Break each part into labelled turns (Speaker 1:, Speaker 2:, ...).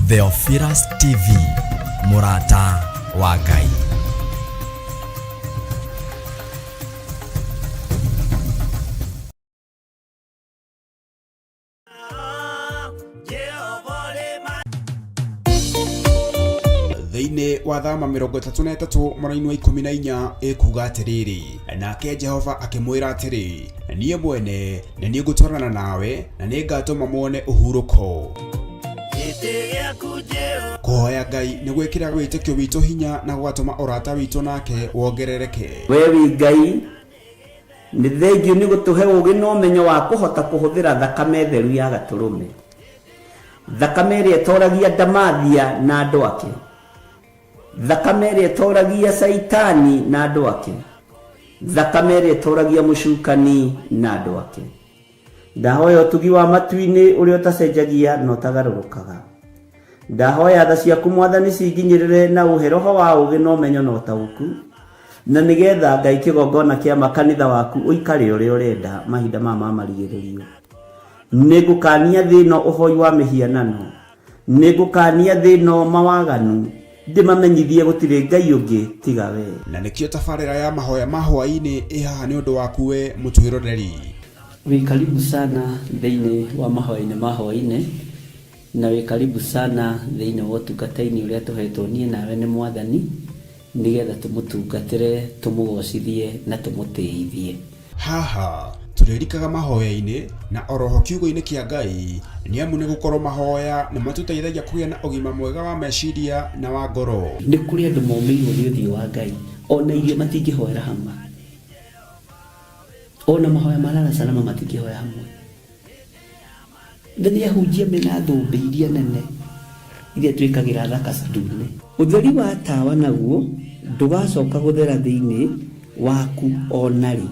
Speaker 1: Theophilus TV, mũrata wa Ngai.
Speaker 2: Thĩinĩ wa Thama 33 mũraini wa 14 ĩkuga atĩrĩrĩ, nake Jehova akĩmwĩra atĩrĩ, niĩ mwene nĩ niĩ ngũtwarana nawe na nĩ ngatũma muone ũhurũko. Kũhoya Ngai nĩ gwĩkĩraga wĩtĩkio witũ hinya na gũgatũma ũrata witũ nake wongerereke.
Speaker 3: We wĩ Ngai, nĩ thengiũ nĩ gũtũhe ũũgĩ na ũmenyo wa kũhota kũhũthĩra thakame theru ya Gatũrũme, thakame ĩrĩa ĩtoragia ndamathia na andũ ake, thakame ĩrĩa ĩtoragia Caitani na andũ ake, thakame ĩrĩa ĩtoragia mũcukani na andũ ake. Ndahoya ũtugi wa matu-inĩ ũrĩa ũtacenjagia na ũtagarũrũkaga. Ndahoya tha ciaku Mwathani cinginyĩrĩre na ũhe roho wa ũũgĩ na ũmenyo na ũtaũku, na nĩgetha Ngai kĩgongona kĩa ma kanitha waku ũikare ũrĩa ũrenda mahinda maya ma marigĩrĩrio. Nĩngũkania thĩ ĩno ũhoi wa mĩhianano, nĩngũkania thĩ ĩno mawaganu, ndĩmamenyithie gũtirĩ Ngai ũngĩ tiga we.
Speaker 2: Na nĩkĩo tabarĩra ya mahoya ma hwaĩ-inĩ ĩ haha nĩ ũndũ waku we mũtwĩroreri.
Speaker 3: Wĩ karibu sana thĩinĩ wa mahoya-inĩ ma hwaĩ-inĩ, na wĩ karibu sana thĩinĩ wa ũtungata-inĩ ũrĩa tũhetwo niĩ nawe nĩ Mwathani, nĩgetha tũmũtungatĩre, tũmũgocithie na tũmũtĩithie.
Speaker 2: Haha tũrĩrikaga mahoya-inĩ na oroho kiugo-inĩ kĩa Ngai, nĩ amu nĩ gũkorwo mahoya nĩ matũteithagia kũgĩa na ũgima mwega wa meciria na wa ngoro.
Speaker 3: Nĩ kũrĩ andũ momĩirwo nĩ ũthiũ wa Ngai, ona irio matingĩhoera hamwe, ona mahoya ma lala salama matingĩhoya hamwe. Na nĩ ahunjia mena thũmbĩ iria nene iria twĩkagĩra thaka ndune. Ũtheri wa tawa naguo ndũgacoka gũthera thĩinĩ waku o na rĩ.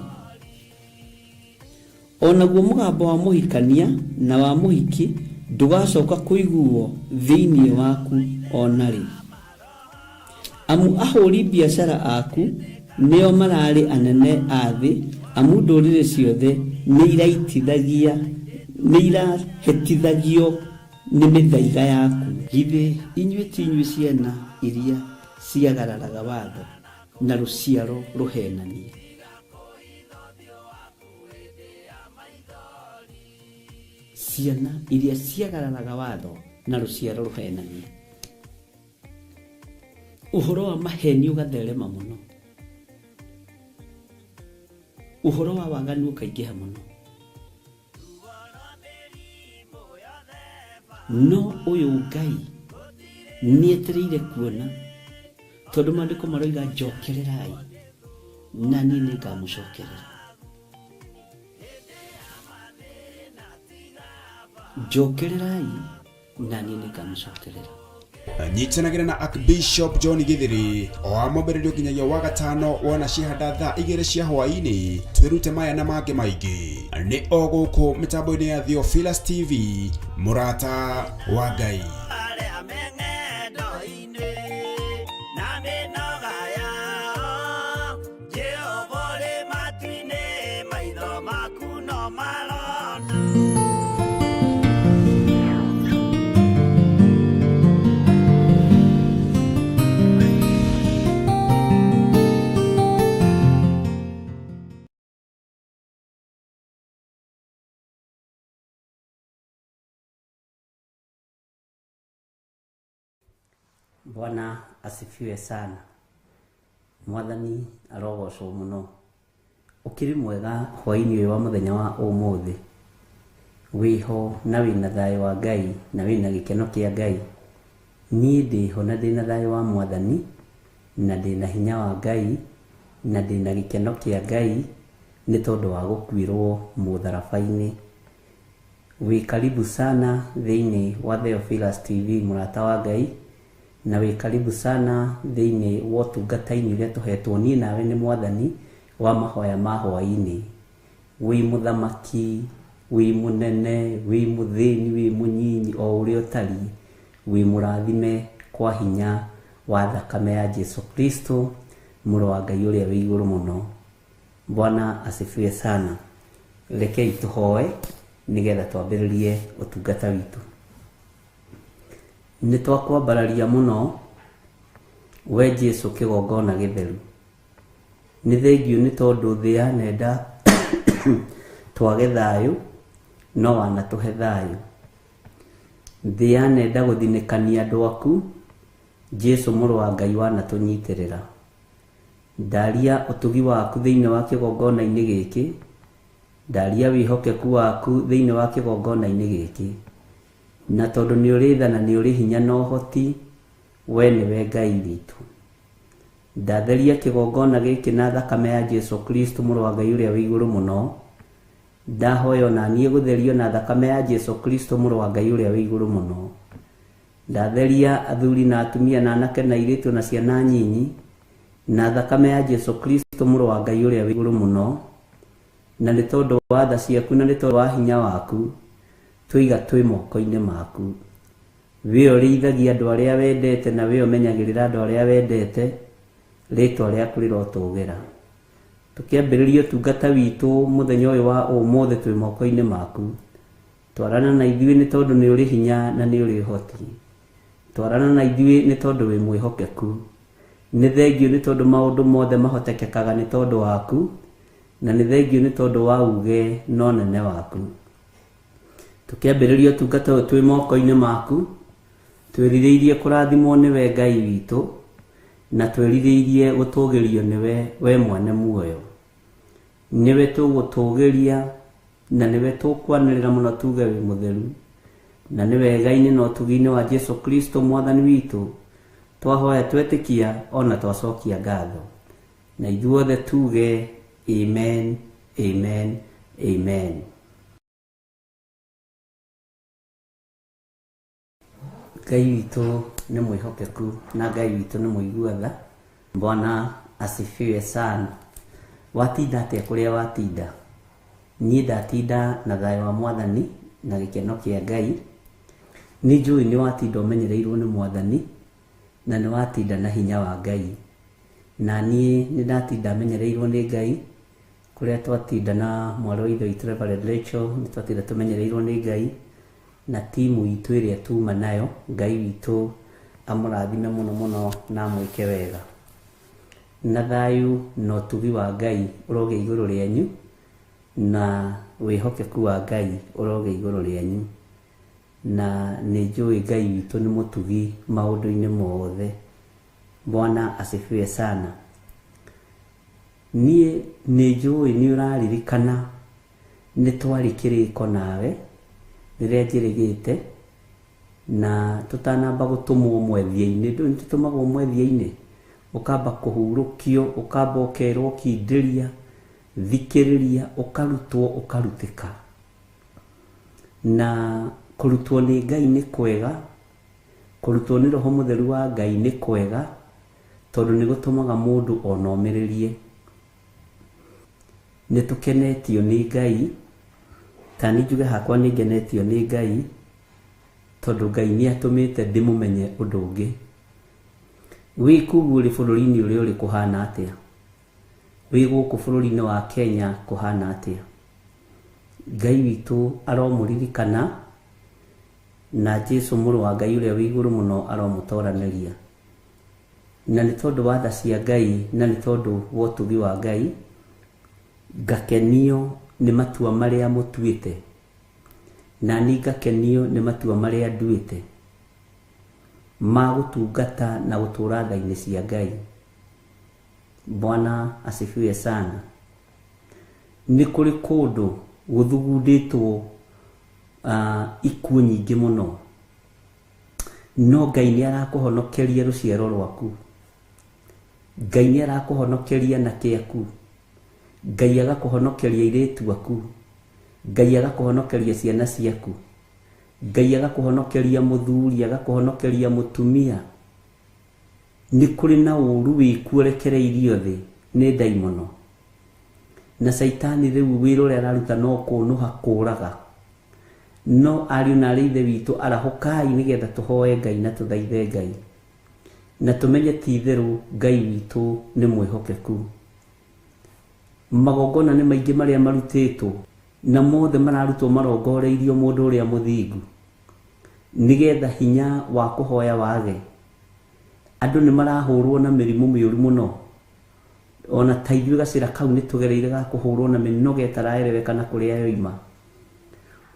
Speaker 3: O naguo mũgambo wa mũhikania na wa mũhiki ndũgacoka kũiguo thĩinĩ waku o na rĩ. Amu ahũri biacara aku nĩo mararĩ anene a thĩ, amu ndũrĩrĩ ciothe nĩirahĩtithagio nĩ mĩthaiga yaku. Githĩ inyuĩ ti inyuĩ ciana iria ciagararaga watho, na rũciaro rũheenania? Ciana iria ciagararaga watho, na rũciaro rũheenania. Ũhoro wa maheni ũgatherema mũno, ũhoro wa waganu ũkaingĩha mũno. No ũyũ Ngai nĩetereire kuona, tondũ maandĩko maroiga njokererai na niĩ nĩngamũcokerera. Njokererai na niĩ nĩngamũcokerera.
Speaker 2: Nyitanagĩra na Archbishop John Githiri o wa mwambĩrĩrio nginyagia wa gatano wona ciahanda thaa 2 cia hwaĩ-inĩ, twĩrute maya na mangĩ maingĩ nĩ o gũkũ mĩtambo-inĩ ya Theophilus TV, mũrata wa Ngai.
Speaker 3: Bwana asifiwe sana. Mwathani arogocwo mũno. Ũkĩrĩ mwega hwaĩ-inĩ ũyũ wa mũthenya wa ũmũthĩ. Wĩho na wĩna thayũ wa Ngai na wĩna gĩkeno kĩa Ngai. Niĩ ndĩho na ndĩna thayũ wa Mwathani na ndĩna hinya wa Ngai na ndĩna gĩkeno kĩa Ngai nĩ tondũ wa gũkuĩrwo mũtharaba-inĩ. Wĩ karibu sana thĩinĩ wa Theophilus TV mũrata wa Ngai, na wĩ karibu sana thĩinĩ wa ũtungata-inĩ ũrĩa tũhetwo niĩ nawe nĩ Mwathani wa mahoya ma hwaĩ-inĩ. Wĩ mũthamaki, wĩ mũnene, wĩ mũthĩni, wĩ mũnyinyi, o ũrĩa ũtariĩ, wĩ mũrathime kwa hinya wa thakame ya Jesu Kristo, mũrũ wa Ngai ũrĩa wĩ igũrũ mũno. Bwana asifiwe sana. Rekei tũhoe nĩgetha twambĩrĩrie ũtungata witũ. Nĩ twakwambararia mũno we Jesu kĩgongona gĩtheru. Nĩ thengiũ nĩ tondũ thĩ yanenda twage thayũ, no wanatũhe thayũ. Thĩ yanenda gũthinĩkania andũ aku, Jesu mũrũ wa Ngai wanatũnyitĩrĩra. Ndaria ũtugi waku thĩinĩ wa kĩgongona-inĩ gĩkĩ, ndaria wĩhokeku waku thĩinĩ wa kĩgongona-inĩ gĩkĩ. Na tondũ nĩ ũrĩ tha na nĩ ũrĩ hinya na ũhoti, we nĩwe Ngai witũ. Ndatheria kĩgongona gĩkĩ na thakame ya Jesu Kristo mũrũ wa Ngai ũrĩa wĩ igũrũ mũno. Ndahoya ona niĩ gũtherio na thakame ya Jesu Kristo mũrũ wa Ngai ũrĩa wĩ igũrũ mũno. Ndatheria athuri na atumia na anake na airĩtu na ciana nyinyi na thakame ya Jesu Kristo mũrũ wa Ngai ũrĩa wĩ igũrũ mũno. Na nĩ tondũ wa tha ciaku na nĩ tondũ wa hinya waku, tũiga twĩ moko-inĩ maku. We ũrĩithagia andũ arĩa wendete na we ũmenyagĩrĩra andũ arĩa wendete, rĩtwa rĩaku rĩrotũgĩra. Tũkĩambĩrĩria ũtungata witũ mũthenya ũyũ wa ũmũthĩ twĩ moko-inĩ maku. Twarana na ithuĩ nĩ tondũ nĩ ũrĩ hinya na nĩ ũrĩ ũhoti. Twarana na ithuĩ nĩ tondũ wĩ mwĩhokeku. Nĩ thengiũ nĩ tondũ maũndũ mothe mahotekekaga nĩ tondũ waku, na nĩ thengiũ nĩ tondũ wa uge na ũnene waku. Tũkĩambĩrĩria ũtungata ũyũ twĩ moko-inĩ maku, twĩrirĩirie kũrathimwo nĩwe Ngai witũ, na twĩrirĩirie gũtũgĩrio nĩwe we mwene muoyo. Nĩwe tũgũtũgĩria na nĩwe tũkwanĩrĩra mũno tuge wĩ mũtheru, na nĩ wega-inĩ na ũtugi-inĩ wa Jesu Kristo mwathani witũ twahoya twetĩkia ona twacokia ngatho. Na ithuothe tuge amen, amen, amen. Ngai witũ nĩ mwĩhokeku na Ngai witũ nĩ mũigua tha. Bwana asifiwe sana. Watinda atĩa kũrĩa watinda? Niĩ ndatinda na thayũ wa mwathani na gĩkeno kĩa Ngai. Nĩ njũĩ nĩ watinda ũmenyereirwo nĩ mwathani na nĩ watinda na hinya wa Ngai. Na niĩ nĩ ndatinda menyereirwo nĩ Ngai kũrĩa twatinda na mwarĩ wa ithe witũ Reverend Rachel, nĩ twatinda tũmenyereirwo nĩ Ngai na timu itũ ĩrĩa tuma nayo. Ngai witũ amũrathime mũno mũno na amwĩke wega. Na thayũ na ũtugi wa Ngai ũrogĩa igũrũ rĩanyu, na wĩhokeku wa Ngai ũrogĩa igũrũ rĩanyu. Na nĩ njũĩ Ngai witũ nĩ mũtugi maũndũ-inĩ mothe. Bwana asifiwe sana. Niĩ nĩ njũĩ nĩ ũraririkana nĩ twarĩ kĩrĩko nawe rĩrĩa njĩrĩgĩte, na tũtanamba gũtũmwo mwethia-inĩ. Ndũĩ nĩ tũtũmagwo mwethia-inĩ, ũkamba kũhurũkio, ũkamba ũkerwo kindĩria, thikĩrĩria, ũkarutwo, ũkarutĩka. Na kũrutwo nĩ Ngai nĩ kwega, kũrutwo nĩ Roho Mũtheru wa Ngai nĩ kwega, tondũ nĩ gũtũmaga mũndũ onomĩrĩrie. Nĩ tũkenetio nĩ Ngai, ta niĩ njuge hakwa nĩ ngenetio nĩ Ngai, tondũ Ngai nĩ atũmĩte ndĩmũmenye ũndũ ũngĩ. Wĩ kũu ũrĩ bũrũri-inĩ ũrĩa ũrĩ kũhana atĩa? Wĩ gũkũ bũrũri-inĩ wa Kenya kũhana atĩa? Ngai witũ aromũririkana, na Jesu mũrũ wa Ngai ũrĩa wĩ igũrũ mũno aromũtoranĩria. Na nĩ tondũ wa tha cia Ngai na nĩ tondũ wa ũtugi wa Ngai, ngakenio nĩ matua marĩa mũtuĩte, na niĩ ngakenio nĩ matua marĩa nduĩte ma gũtungata na gũtũũra tha-inĩ cia Ngai. Bwana asifiwe sana. Nĩ kũrĩ kũndũ gũthugundĩtwo ikuũ nyingĩ mũno, no Ngai nĩ arakũhonokeria rũciaro rwaku. Ngai nĩ arakũhonokeria anake aku. Ngai agakũhonokeria airĩtu aku. Ngai agakũhonokeria ciana ciaku. Ngai agakũhonokeria mũthuri, agakũhonokeria mũtumia. Nĩ kũrĩ na ũũru wĩkuo rekereirio thĩ nĩ ndaimono. Na Caitani rĩu wĩra ũrĩa araruta no kũnũha kũraga. No ariũ na arĩ ithe witũ, arahũkai nĩgetha tũhoe Ngai na tũthaithe Ngai, na tũmenye ti itherũ Ngai witũ nĩ mwĩhokeku. Magongona nĩ maingĩ marĩa marutĩtwo, na mothe mararutwo marongoreirio mũndũ ũrĩa mũthingu, nĩgetha hinya wa kũhoya wage. Andũ nĩ marahũrwo na mĩrimũ mĩũru mũno. Ona ta ithuĩ gacĩra kau nĩ tũgereire ga kũhũrwo na mĩnoga ĩtaraereweka na kũrĩa yoima.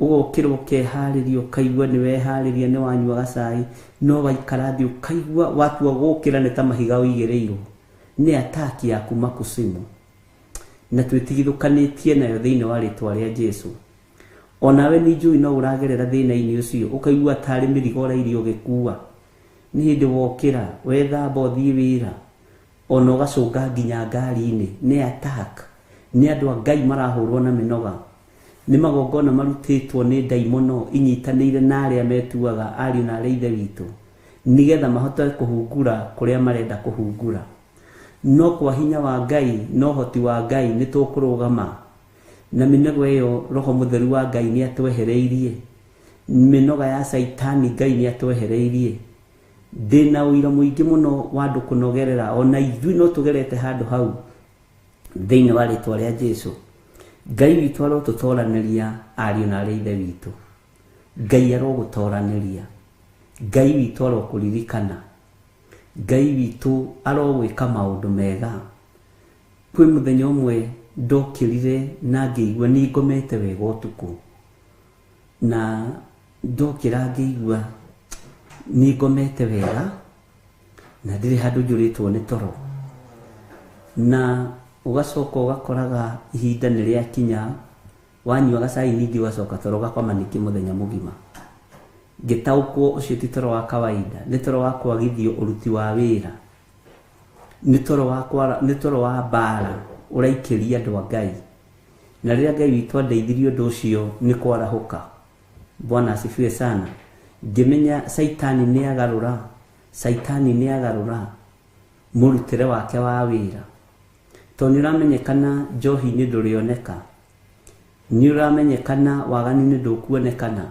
Speaker 3: Ũgokĩra ũkeharĩria, ũkaigua nĩ weharĩria, nĩ wanyua gacai, no waikara thĩ ũkaigua watua gũkĩra nĩ ta mahiga ũigĩrĩirwo. Nĩ ataki ya kuma kusimu, na twĩtigithũkanĩtie nayo thĩinĩ wa rĩtwa rĩa Jesu. Onawe nĩ njũĩ no ũragerera thĩna-inĩ ũcio, ũkaigua tarĩ mĩrigo ũrairio ũgĩkua. Nĩ hĩndĩ wokĩra wethamba ũthiĩ wĩra, ona ũgacũnga nginya ngari-inĩ. Nĩ attack, nĩ andũ a Ngai marahũrwo na mĩnoga. Nĩ magongona marutĩtwo nĩ ndaimono inyitanĩire na arĩa metuaga ariũ na arĩa ithe witũ, nĩgetha mahote kũhungura kũrĩa marenda kũhungura. No kwa hinya wa Ngai na ũhoti wa Ngai nĩ tũkũrũgama na mĩnoga ĩyo. Roho Mũtheru wa Ngai nĩ atwehereirie mĩnoga ya Caitani, Ngai nĩ atwehereirie. Ndĩna ũira mũingĩ mũno wa andũ kũnogerera, ona ithuĩ no tũgerete handũ hau thĩinĩ wa rĩtwa rĩa Jesu. Ngai witũ arotũtoranĩria, ariũ na arĩa ithe witũ. Ngai arogũtoranĩria, Ngai witũ arokũririkana, Ngai witũ arogwĩka maũndũ mega. Kwĩ mũthenya ũmwe ndokĩrire na ngĩigua nĩ ngomete wega ũtukũ, na ndokĩra ngĩigua nĩ ngomete wega na ndirĩ handũ njũrĩtwo nĩ toro. Na ũgacoka ũgakoraga ihinda nĩ rĩakinya, wanyua gacai ningĩ ũgacoka toro ũgakoma ningĩ mũthenya mũgima. Ngĩtaũkwo ũcio ti toro wa kawaida, nĩ toro wa kwagithio ũruti wa wĩra, nĩ toro wa kwara, nĩ toro wa mbara ũraikĩria andũ a Ngai. Na rĩrĩa Ngai witũ andeithirie ũndũ ũcio nĩ kwarahũka. Bwana asifiwe sana. Ngĩmenya Caitani nĩ agarũra, Caitani nĩ agarũra mũrutĩre wake wa wĩra, tondũ nĩ ũramenyekana njohi-inĩ ndũrĩoneka, nĩ ũramenyekana waganu-inĩ ndũkuonekana,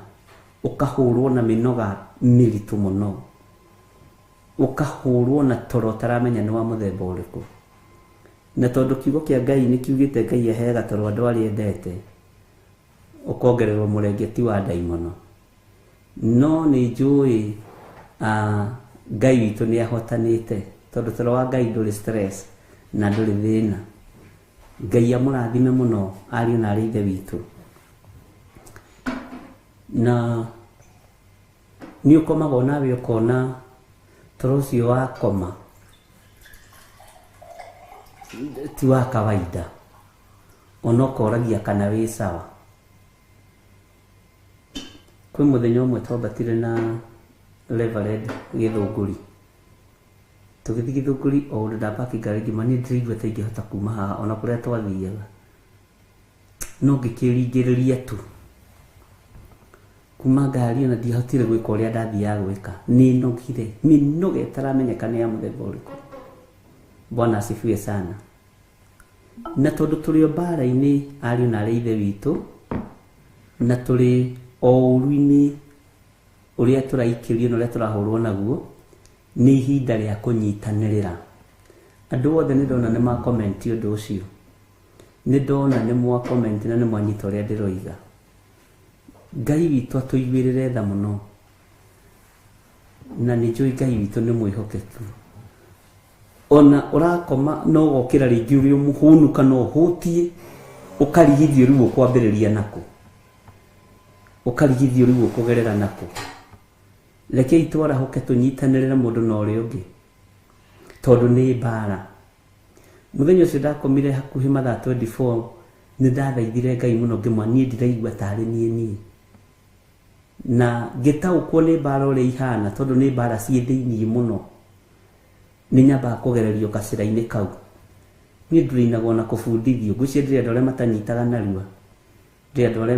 Speaker 3: ũkahũrwo na mĩnoga mĩritũ mũno, ũkahũrwo na toro ũtaramenya nĩ wa mũthemba ũrĩkũ. Na tondũ kiugo kĩa Ngai nĩ kiugĩte Ngai aheaga toro andũ arĩa endete, ũkongererwo mũrengeti wa ndaimono. No nĩ njũĩ Ngai witũ nĩ ahotanĩte, tondũ toro wa Ngai ndũrĩ stress na ndũrĩ thĩna. Ngai amũrathime mũno ariũ na arĩ ithe witũ. Na nĩ ũkomaga nawe ũkona toro ũcio wakoma ti wa kawaida, ona ũkoragia kana wĩ sawa. Kwĩ mũthenya ũmwe twambatire na Reverend Gĩthũngũri, tũgĩthiĩ Gĩthũngũri, o ũndũ ndapaki ngari ngĩma niĩ ndĩraigua ta ingĩhota kuma haha ona kũrĩa twathiaga, no ngĩkĩringĩrĩria tu kuma ngari, ona ndiahotire gwĩka ũrĩa ndathiaga gwĩka. Nĩ nogire mĩnoga ĩtaramenyeka nĩ ya mũthemba ũrĩkũ. Bwana asifiwe sana. Na tondũ tũrĩ o mbara-inĩ ariũ na arĩa ithe witũ, na tũrĩ o ũru-inĩ ũrĩa tũraikĩrio na ũrĩa tũrahũrwo naguo, nĩ ihinda rĩa kũnyitanĩrĩra. Andũ othe nĩ ndona nĩ ma comment ũndũ ũcio, nĩ ndona nĩ mwa comment na nĩ mwanyita ũrĩa ndĩroiga. Ngai witũ atũiguĩrĩre tha mũno, na nĩ njũĩ Ngai witũ nĩ mwĩhokeku. Ona ũrakoma no ũgokĩra rĩngĩ ũrĩ o mũhũnu kana ũhũtiĩ, ũkarigithio rĩu ũkwambĩrĩria nakũ, ũkarigithio rĩu ũkũgerera nakũ. Rekei twarahũke tũnyitanĩrĩre mũndũ na ũrĩa ũngĩ, tondũ nĩ mbara. Mũthenya ũcio ndakomire hakuhĩ mathaa 24, nĩ ndathaithire Ngai mũno ngĩmwa niĩ ndiraigua tarĩ niĩ niĩ, na ngĩtaũkwo nĩ mbara ũrĩa ihana, tondũ nĩ mbara ciĩ thĩiniĩ mũno. Nĩ nyambaga kũgererio gacĩra-inĩ kau. Niĩ ndũrĩinagwo na kũbundithio, ngwĩciria ndĩrĩ andũ arĩa matanyitaga narua, ndĩrĩ andũ arĩa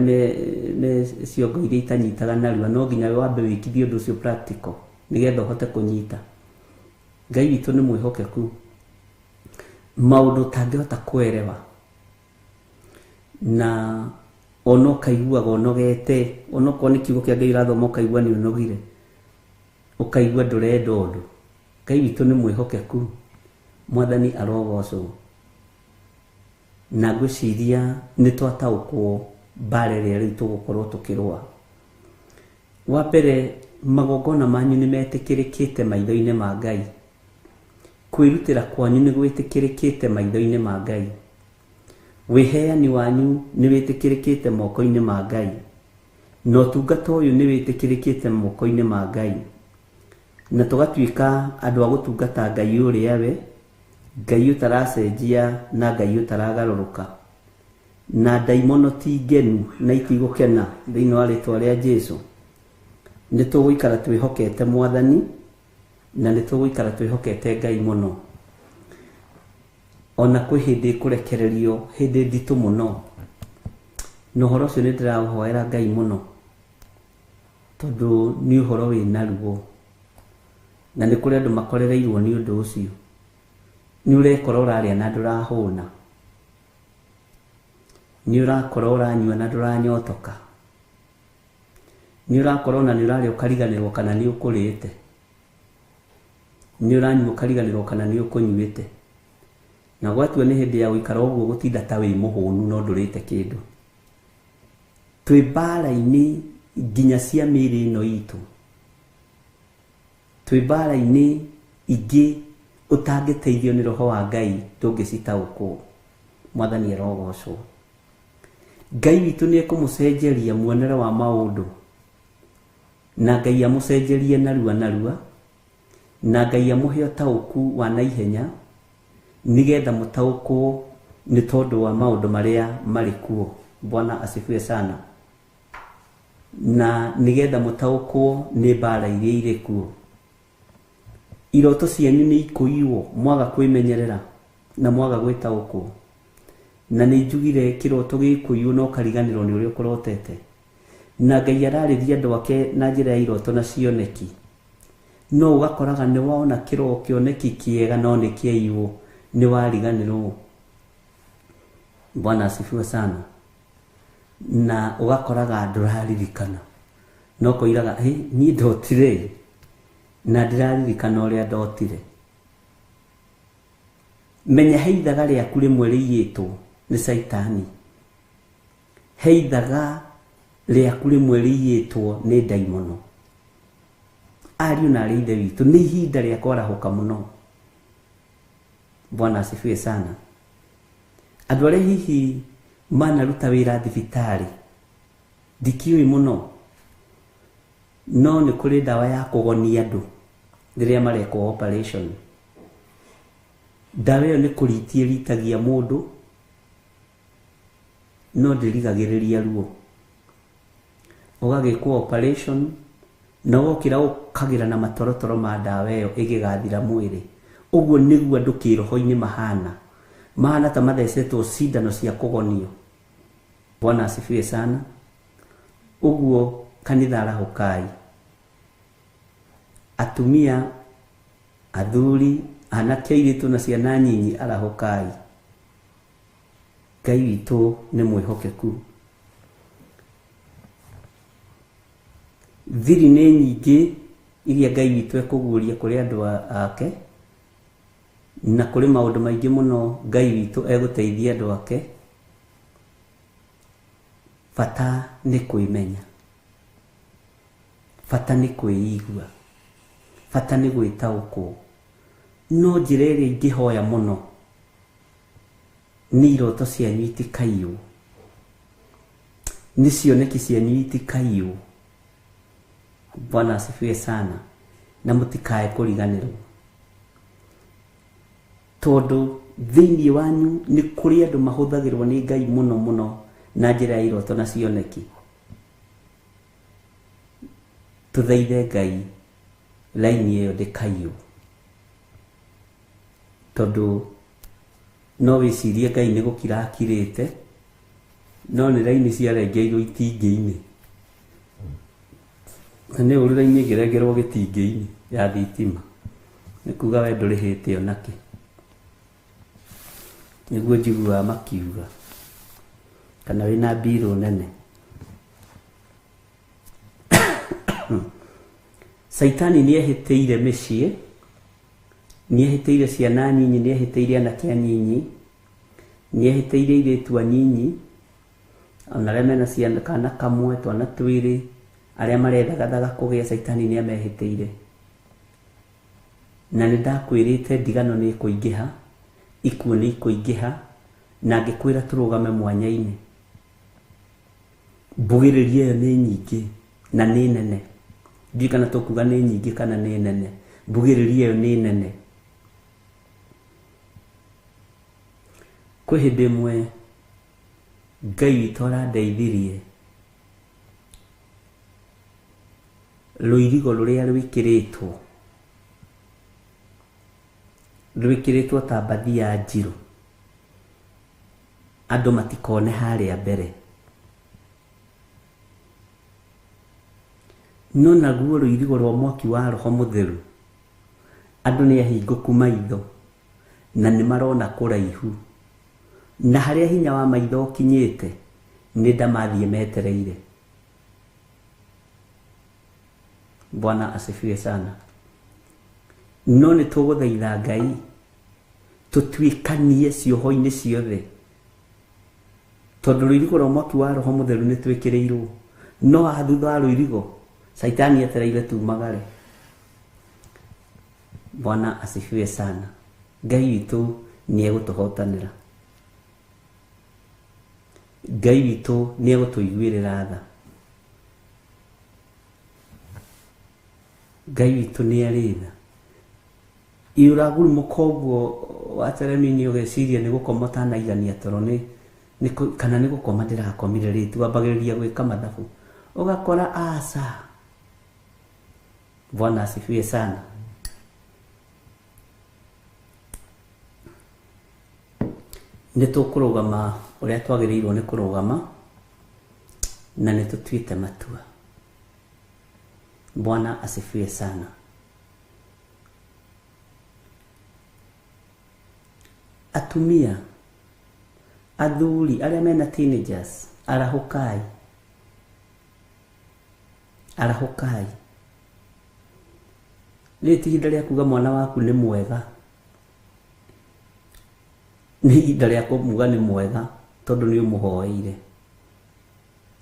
Speaker 3: me ciongo iria itanyitaga narua, no nginya wambe wĩkithie ũndũ ũcio practical nĩgetha ũhote kũnyita. Ngai witũ nĩ mwĩhokeku, maũndũ ũtangĩhota kũerewa. Na ona ũkaiguaga ũnogete, onokorwo nĩ kiugo kĩa Ngai ũrathoma ũkaigua nĩ ũnogire, ũkaigua ndũrenda ũndũ. Ngai witũ nĩ mwĩhokeku, Mwathani arogocwo. Na ngwĩciria nĩ twataũkwo mbara ĩrĩa rĩu tũgũkorwo tũkĩrũa. Wa mbere, magongona manyu nĩ metĩkĩrĩkĩte maitho-inĩ ma Ngai. Kwĩrutĩra kwanyu nĩ gwĩtĩkĩrĩkĩte maitho-inĩ ma Ngai. Wĩheani wanyu nĩ wĩtĩkĩrĩkĩte moko-inĩ ma Ngai. Na ũtungata ũyũ nĩ wĩtĩkĩrĩkĩte moko-inĩ ma Ngai. Na tũgatuĩka andũ a gũtungata Ngai ũrĩa we, Ngai ũtaracenjia na Ngai ũtaragarũrũka. Na ndaimono ti ngenu na itigũkena thĩinĩ wa rĩtwa rĩa Jesu. Nĩ tũgũikara twĩhokete Mwathani na nĩ tũgũikara twĩhokete Ngai mũno. Ona kwĩ hĩndĩ ĩkũrekererio, hĩndĩ nditũ mũno. Na ũhoro ũcio nĩ ndĩraũhoera Ngai mũno, tondũ nĩ ũhoro wĩna ruo. Na nĩ kũrĩ andũ makorereirwo nĩ ũndũ ũcio. Nĩ ũrekora ũrarĩa na ndũrahũna. Nĩ ũrakora ũranyua na ndũranyotoka. Nĩ ũrakora ona nĩ ũrarĩa ũkariganĩrwo kana nĩ ũkũrĩte. Nĩ ũranyua ũkariganĩrwo kana nĩ ũkũnyuĩte. Na gwatua nĩ hĩndĩ ya gũikara ũguo gũtinda ta wĩ mũhũnu no ndũrĩte kĩndũ. Twĩ mbara-inĩ nginya cia mĩĩrĩ ĩno itũ. Twĩ mbara-inĩ ingĩ ũtangĩteithio nĩ roho wa Ngai ndũngĩcitaũkwo. Mwathani arogocwo. Ngai witũ nĩ ekũmũcenjeria muonere wa maũndũ. Na Ngai amũcenjerie narua narua. Na Ngai amũhe ũtaũku wa naihenya nĩgetha mũtaũkwo nĩ tondũ wa maũndũ marĩa marĩ kuo. Bwana asifiwe sana. Na nĩgetha mũtaũkwo nĩ mbara iria irĩ kuo. Iroto cianyu nĩ ikũiywo mwaga kwĩmenyerera na mwaga gwĩtaũkwo. Na nĩ njugire kĩroto gĩkũiywo na ũkariganĩrwo nĩ ũrĩa ũkũrotete. Na Ngai ararĩria andũ ake na njĩra ya iroto na cioneki. No ũgakoraga nĩ wona kĩoneki kĩega no nĩ kĩaiywo, nĩ wariganĩrwo. Bwana asifiwe sana. Na ũgakoraga ndũraririkana. No ũkoiraga, hĩ, niĩ ndotire na ndĩraririkana ũrĩa ndotire. Menya he ithaga rĩaku rĩmwe rĩiyĩtwo nĩ Caitani. He ithaga rĩaku rĩmwe rĩiyĩtwo nĩ ndaimono. Ariũ na arĩ ithe witũ, nĩ ihinda rĩa kwarahũka mũno. Bwana asifiwe sana. Andũ arĩa hihi manaruta wĩra thibitarĩ, ndikĩũĩ mũno, no nĩ kũrĩ ndawa ya kũgonia andũ rĩrĩa marekwo operation. Ndawa ĩyo nĩ kũritia ĩritagia mũndũ, no ndĩrigagĩrĩria ruo. Ũgagĩkwo operation na wokĩra ũkagĩra na matorotoro ma ndawa ĩyo ĩgĩgathira mwĩrĩ. Ũguo nĩguo andũ kĩroho-inĩ mahana. Mahana ta mathecetwo cindano cia kũgonio. Bwana asifiwe sana. Ũguo kanitha arahũkai. Atumia, athuri, anake, airĩtu na ciana nyinyi arahũkai. Ngai witũ nĩ mwĩhokeku. Thiri nĩ nyingĩ iria Ngai witũ ekũguũria kũrĩ andũ ake, na kũrĩ maũndũ maingĩ mũno Ngai witũ egũteithia andũ ake. Bata nĩ kwĩmenya, bata nĩ kwĩigua, bata nĩ gwĩtaũkwo. No njĩra ĩrĩa ingĩhoya mũno nĩ iroto cianyu itikaiywo, nĩ cioneki cianyu itikaiywo. Bwana asifiwe sana. Na mũtikae kũriganĩrwo, tondũ thĩinĩ wanyu nĩ kũrĩ andũ mahũthagĩrwo nĩ Ngai mũno mũno na njĩra ya iroto na cioneki. Tũthaithe Ngai laini ĩyo ndĩkaiywo, tondũ no wĩcirie Ngai nĩ gũkira akirĩte, no nĩ raini ciarengeirwo itingĩ-inĩ. Na nĩ ũru raini ĩngĩrengerwo gĩtingĩ-inĩ ya thitima, nĩ kuga we ndũrĩhĩte onakĩ. Nĩguo njiguaga makiuga. Kana wĩna mbirũ nene. Caitani nĩ ehĩtĩire mĩciĩ, nĩ ehĩtĩire ciana nyinyi, nĩ ehĩtĩire anake anyinyi, nĩ ehĩtĩire airĩtu anyinyi, ona arĩa mena ciana kana kamwe, twana twĩrĩ, arĩa marethagathaga kũgĩa, caitani nĩ amehĩtĩire. Na nĩ ndakwĩrĩte ndigano nĩ ĩkũingĩha, ikuũ nĩ ikũingĩha, na ngĩkwĩra tũrũgame mwanya-inĩ. Mbugĩrĩrio ĩyo nĩ nyingĩ na nĩ nene. Ndiũĩ kana tũkuga nĩ nyingĩ kana nĩ nene. Mbugĩrĩrio ĩyo nĩ nene. Kwĩ hĩndĩ ĩmwe Ngai witũ arandeithirie rũirigo rũrĩa rwĩkĩrĩtwo rwĩkĩrĩtwo ta mbathia njirũ, andũ matikone harĩa mbere. No naguo rũirigo rwa mwaki wa Roho Mũtheru, andũ nĩ ahingũku maitho na nĩ marona kũraihu, na harĩa hinya wa maitho ũkinyĩte nĩ ndamathiĩ metereire. Bwana asifiwe sana. No nĩ tũgũthaitha Ngai tũtuĩkanie cioho-inĩ ciothe, tondũ rũirigo rwa mwaki wa Roho Mũtheru nĩ twĩkĩrĩirwo. No haha thutha wa rũirigo caitani etereire tumagare. Bwana asifiwe sana. Ngai witũ nĩ egũtũhotanĩra. Ngai witũ nĩ egũtũiguĩrĩra tha. Ngai witũ nĩ arĩ tha. Ĩ ũragurumũka ũguo wateremi-inĩ ũgeciria nĩ gũkoma ũtanaigania toro nĩ kana nĩ gũkoma ndĩrakomire rĩ, wambagĩrĩria gwĩka mathabu ũgakora aca. Bwana asifiwe sana. Nĩ tũkũrũgama ũrĩa twagĩrĩirwo nĩ kũrũgama, na nĩ tũtuĩte matua. Bwana asifiwe sana. Atumia, athuri arĩa mena teenagers, arahũkai. Arahũkai. Rĩrĩ ti ihinda rĩa kuga mwana waku nĩ mwega. Nĩ ihinda rĩa kũmuga nĩ mwega tondũ nĩ ũmũhoeire.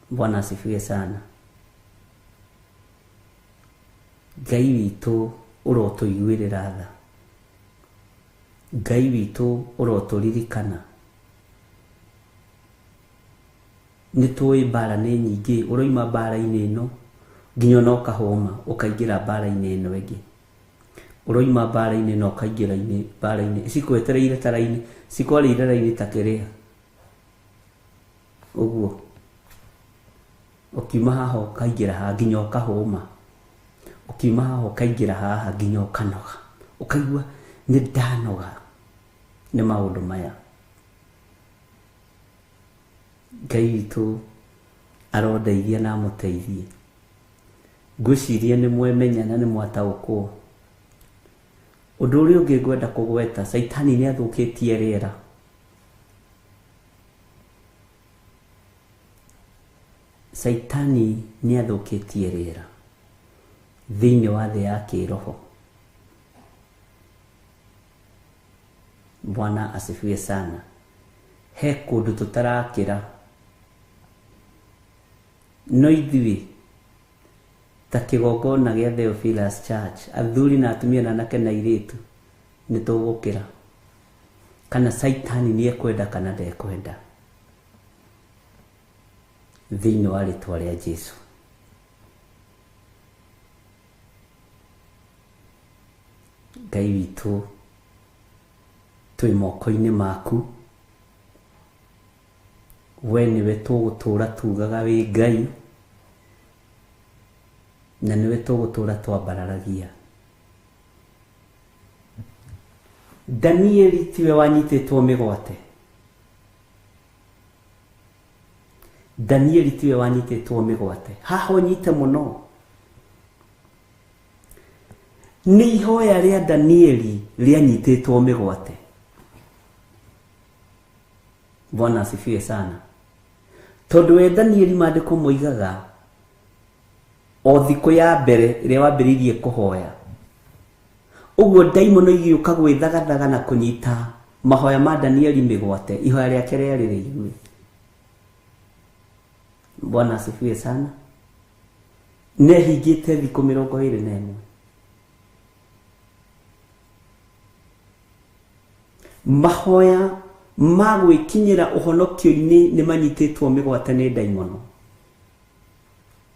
Speaker 3: Bwana asifiwe sana. Ngai witũ ũrotũiguĩrĩra tha. Ngai witũ ũrotũririkana. Nĩ tũĩ mbara nĩ nyingĩ, ũroima mbara-inĩ ĩno nginya ona ũkahũma ũkaingĩra mbara-inĩ ĩno ĩngĩ. Ũroima mbara-inĩ ĩno ũkaingĩra mbara-inĩ, cikwetereire ta raini, cikwarĩire raini ta kĩrĩa. Ũguo. Ũkiuma haha ũkaingĩra haha nginya ũkahũma. Ũkiuma haha ũkaingĩra haha nginya ũkanoga. Ũkaigua nĩ ndanoga nĩ maũndũ maya. Ngai witũ arondeithia na amũteithie. Ngwĩciria nĩ mwemenya na nĩ mwataũkwo. Ũndũ ũrĩa ũngĩ ngwenda kũgweta, caitani nĩ athũkĩtie rĩera. Caitani nĩ athũkĩtie rĩera thĩinĩ wa thĩ ya kĩroho. Bwana asifiwe sana. He kũndũ tũtarakĩra, no ithuĩ ta kĩgongona gĩa Theophilus Church, athuri na atumia na anake na airĩtu, nĩ tũgũkĩra. Kana caitani nĩ ekwenda kana ndekwenda, thĩinĩ wa rĩtwa rĩa Jesu. Ngai witũ, twĩ moko-inĩ maku. We nĩwe tũgũtũra tugaga wĩ Ngai, na nĩwe tũgũtũra twambararagia. Danieli tiwe wanyitĩtwo mĩgwate. Danieli tiwe wanyitĩtwo mĩgwate. Haha ũnyite mũno. Nĩ ihoya rĩa Danieli rĩanyitĩtwo mĩgwate. Bwana asifiwe sana. Tondũ we Danieli maandĩko moigaga o thikũ ya mbere ĩrĩa wambĩrĩirie kũhoya, ũguo ndaimono igĩũka gwĩthagathaga na kũnyita mahoya ma Danieli mĩgwate, ihoya rĩake rĩarĩ rĩigue. Bwana asifiwe sana. Nehingĩte thikũ 21. Mahoya ma gwĩkinyĩra ũhonokio-inĩ nĩ manyitĩtwo mĩgwate nĩ ndaimono.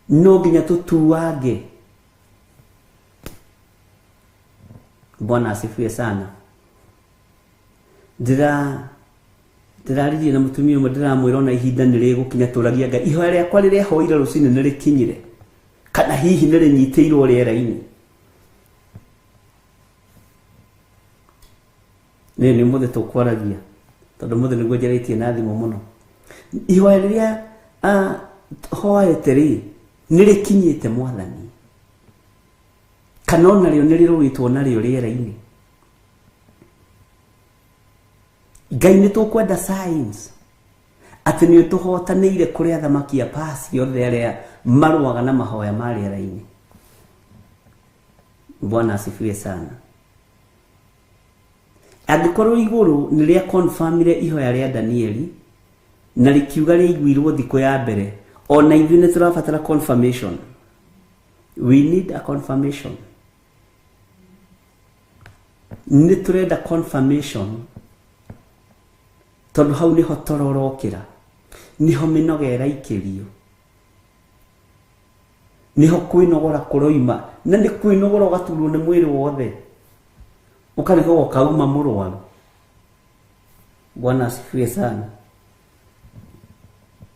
Speaker 3: No nginya tũtuange. Bwana asifiwe sana. Ndĩraririe na mũtumia ũmwe, ndĩramwĩra ona ihinda nĩ rĩgũkinya tũragia Ngai, ihoya rĩakwa rĩrĩa hoire rũcinĩ nĩ rĩkinyire, kana hihi nĩ rĩnyitĩirwo rĩera-inĩ. Nĩ nĩ ũmũthĩ tũkwaragia, tondũ ũmũthĩ nĩguo njarĩtie na thimũ mũno. Ihoya rĩrĩa hoete rĩ, nĩ rĩkinyĩte Mwathani, kana onarĩo nĩ rĩrũĩtwo narĩo rĩera-inĩ. Ngai nĩ tũkwenda signs atĩ nĩ ũtũhotanĩire kũrĩ athamaki a pasi othe arĩa marũaga na mahoya ma rĩera-inĩ. Bwana asifiwe sana. Angĩkorwo igũrũ nĩ rĩa confirmire ihoya rĩa Danieli na rĩkiuga rĩaiguirwo thikũ ya mbere, ona ithuĩ nĩ tũrabatara confirmation. We need a confirmation. Nĩ tũrenda confirmation tondũ hau nĩho toro ũrokĩra, nĩho mĩnoga ĩraikĩrio, nĩho kwĩnogora kũroima, na nĩ kwĩnogora ũgaturwo nĩ mwĩrĩ wothe, ũkarigwo ũkauma mũrwaru. Bwana asifiwe sana.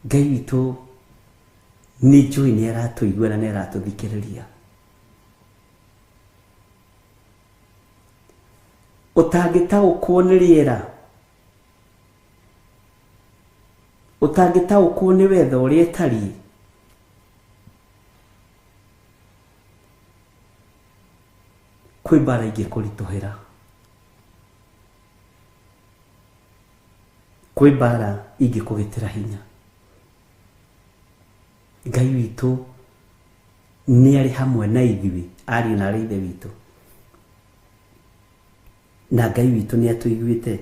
Speaker 3: Ngai witũ nĩ njũĩ nĩ aratũigua na nĩ aratũthikĩrĩria. Ũtangĩtaũkwo nĩ rĩera, ũtangĩtaũkwo nĩ wetha ũrĩa ĩtariĩ, kwĩ mbara ingĩkũritũhĩra, kwĩ mbara ingĩkũgitĩra hinya. Ngai witũ nĩ arĩ hamwe na ithuĩ, ariũ na aarĩ a Ithe witũ, na Ngai witũ nĩ atũiguĩte.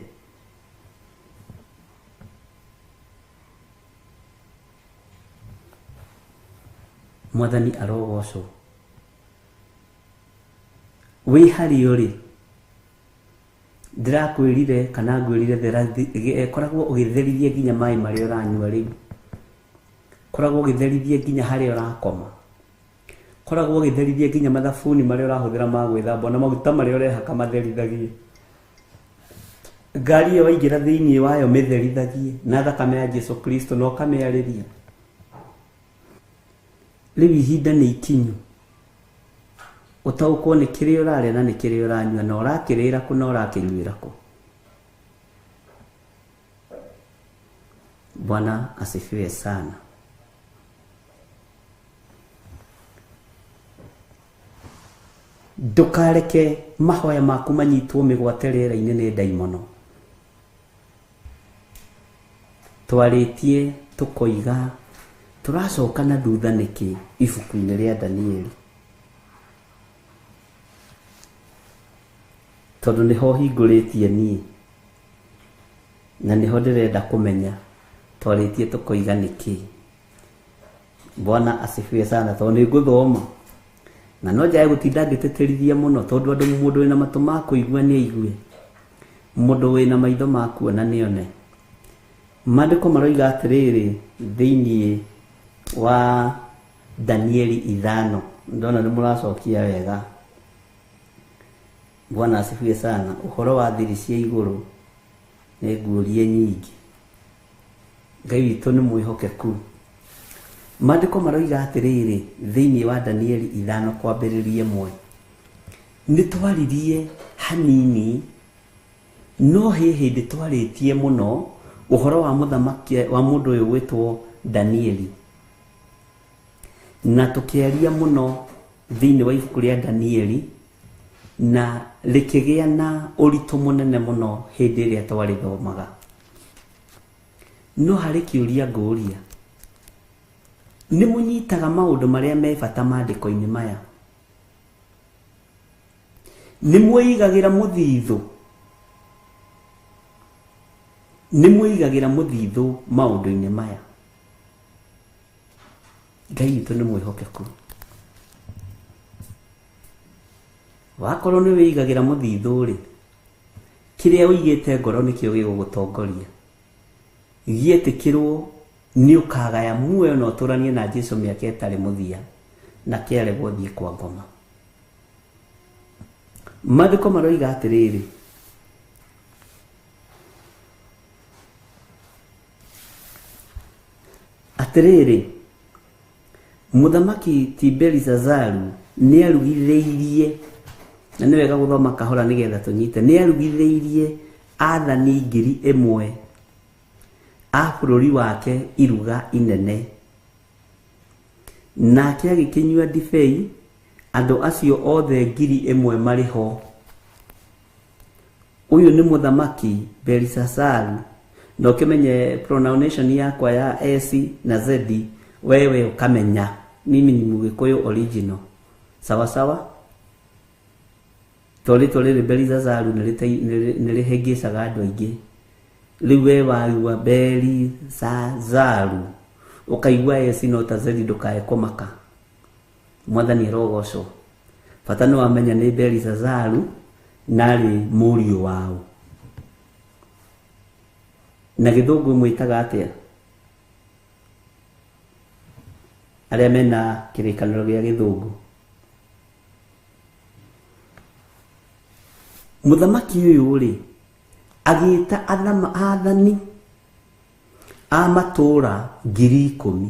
Speaker 3: Mwathani arogocwo. Wĩ harĩa ũrĩ, ndĩrakwĩrire kana ngwĩrire koragwo ũgĩtherithia nginya maĩ marĩa ũranyua rĩu, koragwo ũgĩtherithia nginya harĩa ũrakoma, koragwo ũgĩtherithia nginya mathabuni marĩa ũrahũthĩra ma gwĩthamba, na maguta marĩa ũrehaka matherithagie. Ngari ĩyo waingĩra thĩinĩ wayo mĩtherithagie na thakame ya Jesu Kristo na ũkamĩarĩria. Rĩu ihinda nĩ ikinyu ũtaũkwo nĩ kĩrĩa ũrarĩa na nĩ kĩrĩa ũranyua, na ũrakĩrĩra kũ na ũrakĩnyuĩra kũ. Bwana asifiwe sana. Ndũkareke mahoya maku manyitwo mĩgwate rĩera-inĩ nĩ ndaimono. Twarĩtie tũkoiga tũracoka na thutha nĩkĩ ibuku-inĩ rĩa Danieli, tondũ nĩho hingũrĩtie niĩ na nĩho ndĩrenda kũmenya twarĩtie tũkoiga nĩkĩ. Bwana asifiwe sana. Tondũ nĩ ngũthoma na no njage gũtinda ngĩtĩtĩrithia mũno, tondũ andũ mũndũ wĩna matũ ma kũigua nĩ aigue, mũndũ wĩna maitho ma kuona nĩ one. Maandĩko maroiga atĩrĩrĩ thĩinĩ wa Danieli 5, ndona nĩ mũracokia wega. Bwana asifiwe sana. Ũhoro wa thiri cia igũrũ nĩ nguũrie nyingĩ. Ngai witũ nĩ mwĩhokeku. Maandĩko maroiga atĩrĩrĩ thĩinĩ wa Danieli 5 kwambĩrĩria 1, nĩ twaririe hanini, no he hĩndĩ twarĩtie mũno ũhoro wa mũthamaki wa mũndũ ũyũ gwĩtwo Danieli, na tũkĩaria mũno thĩinĩ wa ibuku rĩa Danieli, na rĩkĩgĩa na ũritũ mũnene mũno hĩndĩ ĩrĩa twarĩthomaga. No harĩ kĩũria ngũria, Nĩ mũnyitaga maũndũ marĩa me bata maandĩko-inĩ maya. Nĩ mwĩigagĩra mũthithũ. Nĩ mwĩigagĩra mũthithũ maũndũ-inĩ maya. Ngai witũ nĩ mwĩhokeku. Wakorwo nĩ wĩigagĩra mũthithũ rĩ, kĩrĩa ũigĩte ngoro nĩkĩo gĩgũgũtongoria. Gĩetĩkĩrwo nĩ ũkagaya muoyo na ũtũranie na Jesu mĩaka ĩtarĩ mũthia na kĩaregwo thiĩ kwa ngoma. Maandĩko maroiga atĩrĩrĩ, atĩrĩrĩ, mũthamaki ti Belisazaru nĩ arugithĩirie, na nĩ wega gũthoma kahora nĩgetha tũnyite, nĩ arugithĩirie athani 1,000 a bũrũri wake iruga inene. Nake agĩkĩnyua ndibei andũ acio othe 1,000 marĩ ho. Ũyũ nĩ mũthamaki Belisazaru, na ũkĩmenye pronunciation yakwa ya S na Z, wewe ũkamenya mimi ni Mugikuyu original. Sawa sawa? To rĩtwa rĩrĩ Belisazaru nĩ rĩhĩngĩcaga andũ aingĩ. Rĩu we waigua Belisazaru ũkaigua S no ta Z, ndũkae kũmaka. Mwathani arogocwo. Bata nĩ wamenya nĩ Belisazaru na arĩ mũriũ wao. Na gĩthũngũ mwĩtaga atĩa? Arĩa mena kĩrĩkanĩro gĩa gĩthũngũ. Mũthamaki ũyũ rĩ, agĩta athani a matũũra 10,000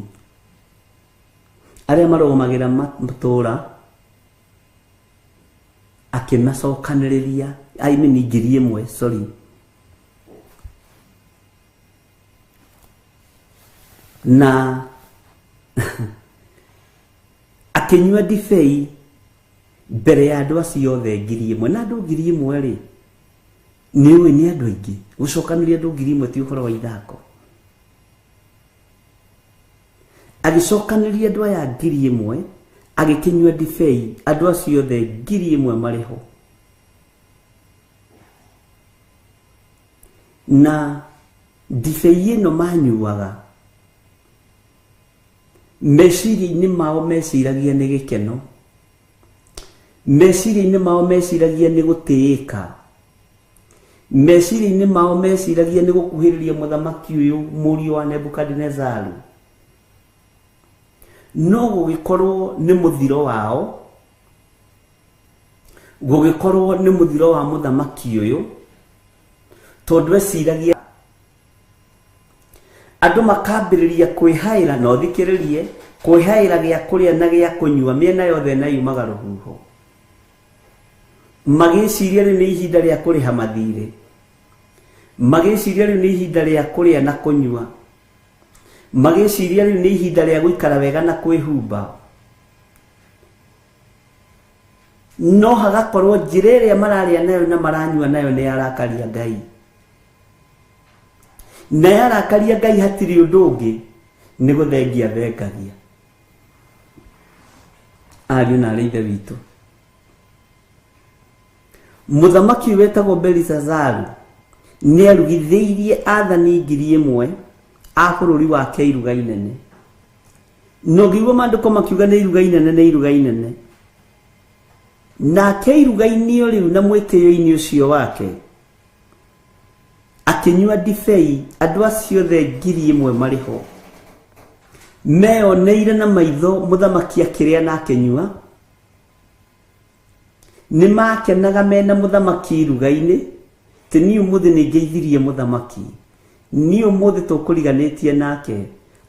Speaker 3: arĩa marũgamagĩra matũũra, akĩmacokanĩrĩria, I mean 1,000, sorry. Na akĩnyua ndibei mbere ya andũ acio othe 1,000. Na andũ 1,000 rĩ, nĩ ũĩ nĩ andũ aingĩ. Gũcokanĩria andũ 1,000 ti ũhoro wa ithako. Agĩcokanĩria andũ aya 1,000, agĩkĩnyua ndibei andũ acio othe 1,000 marĩ ho. Na ndibei ĩno manyuaga, meciria-inĩ mao meciragia nĩ gĩkeno, meciria-inĩ mao meciragia nĩ gũtĩĩka, meciria-inĩ mao meciragia nĩ gũkuhĩrĩria mũthamaki ũyũ mũriũ wa Nebukadinezaru. No gũgĩkorwo nĩ mũthiro wao, gũgĩkorwo nĩ mũthiro wa mũthamaki ũyũ, tondũ eciragia andũ makambĩrĩria kwĩhaĩra, na ũthikĩrĩrie, kwĩhaĩra gĩa kũrĩa na gĩa kũnyua mĩena yothe na yumaga rũhuho. Magĩciria rĩu nĩ ihinda rĩa kũrĩha mathirĩ, magĩciria rĩu nĩ ihinda rĩa kũrĩa na kũnyua, magĩciria rĩu nĩ ihinda rĩa gũikara wega na kwĩhumba. No hagakorwo njĩra ĩrĩa mararĩa nayo na maranyua nayo nĩ yarakaria Ngai. Na yarakaria Ngai hatirĩ ũndũ ũngĩ, nĩ gũthengia thengagia. Ariũ na arĩ ithe witũ, mũthamaki wetagwo Belisazaru nĩ arugithĩirie athani 1,000 a bũrũri wake iruga inene. Na ũngĩigua maandĩko makiuga nĩ iruga inene, nĩ iruga inene. Nake iruga-inĩ o rĩu na mwĩtĩo-inĩ ũcio wake akĩnyua ndibei andũ acio othe 1,000 marĩ ho. Meyoneire na maitho mũthamaki akĩrĩa na akĩnyua. Nĩ makenaga mena mũthamaki iruga-inĩ, tĩ niĩ ũmũthĩ nĩ ngeithirie mũthamaki, niĩ ũmũthĩ tũkũriganĩtie nake.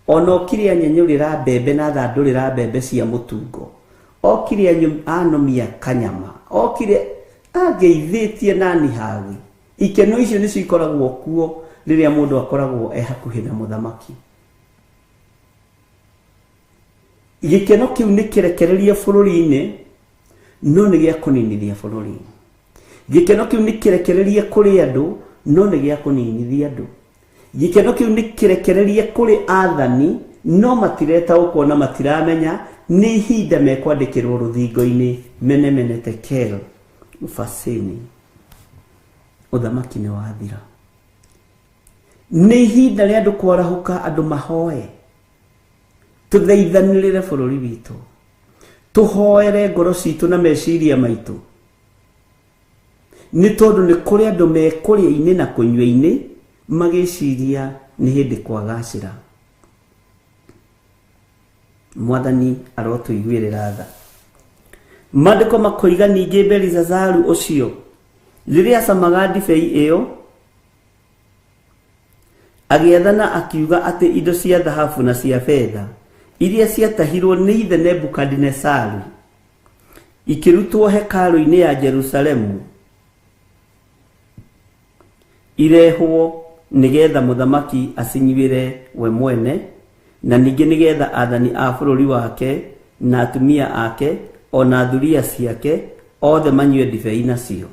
Speaker 3: Ona okire anyenyũrĩra mbembe na thandũrĩra mbembe cia mũtungo, okire anomia kanyama, okire angeithĩtie nani hagi. Ikeno icio nĩcio ikoragwo kuo rĩrĩa mũndũ akoragwo e hakuhĩ na mũthamaki. Gĩkeno kĩu nĩ kĩrekererie bũrũri-inĩ, no nĩ gĩa kũninithia bũrũri. Gĩkeno kĩu nĩ kĩrekererie kũrĩ andũ, no nĩ gĩa kũninithia andũ. Gĩkeno kĩu nĩ kĩrekererie kũrĩ athani, No matiretaũkwo na matiramenya nĩ ihinda mekwandĩkĩrwo rũthingo-inĩ mene mene tekel ufasini. Ũthamaki nĩ wathira. Nĩ ihinda rĩa andũ kwarahũka, andũ mahoe, tũthaithanĩrĩre bũrũri witũ, tũhoere ngoro citũ na meciria maitũ, nĩ tondũ nĩ kũrĩ andũ mekũrĩa-inĩ na kũnyua-inĩ magĩciria nĩ hĩndĩ kwagacĩra. Mwathani arotũiguĩrĩra tha. Maandĩko makoiga ningĩ Belizazaru ũcio rĩrĩa acamaga ndibei ĩyo agĩathana akiuga atĩ indo cia thahabu na cia betha iria ciatahirwo nĩ ithe Nebukadinesaru ikĩrutwo hekarũ-inĩ ya Jerusalemu irehwo nĩgetha mũthamaki acinyuĩre we mwene, na ningĩ nĩgetha athani a bũrũri wake na atumia ake ona thuriya ciake othe manyue ndibei nacio.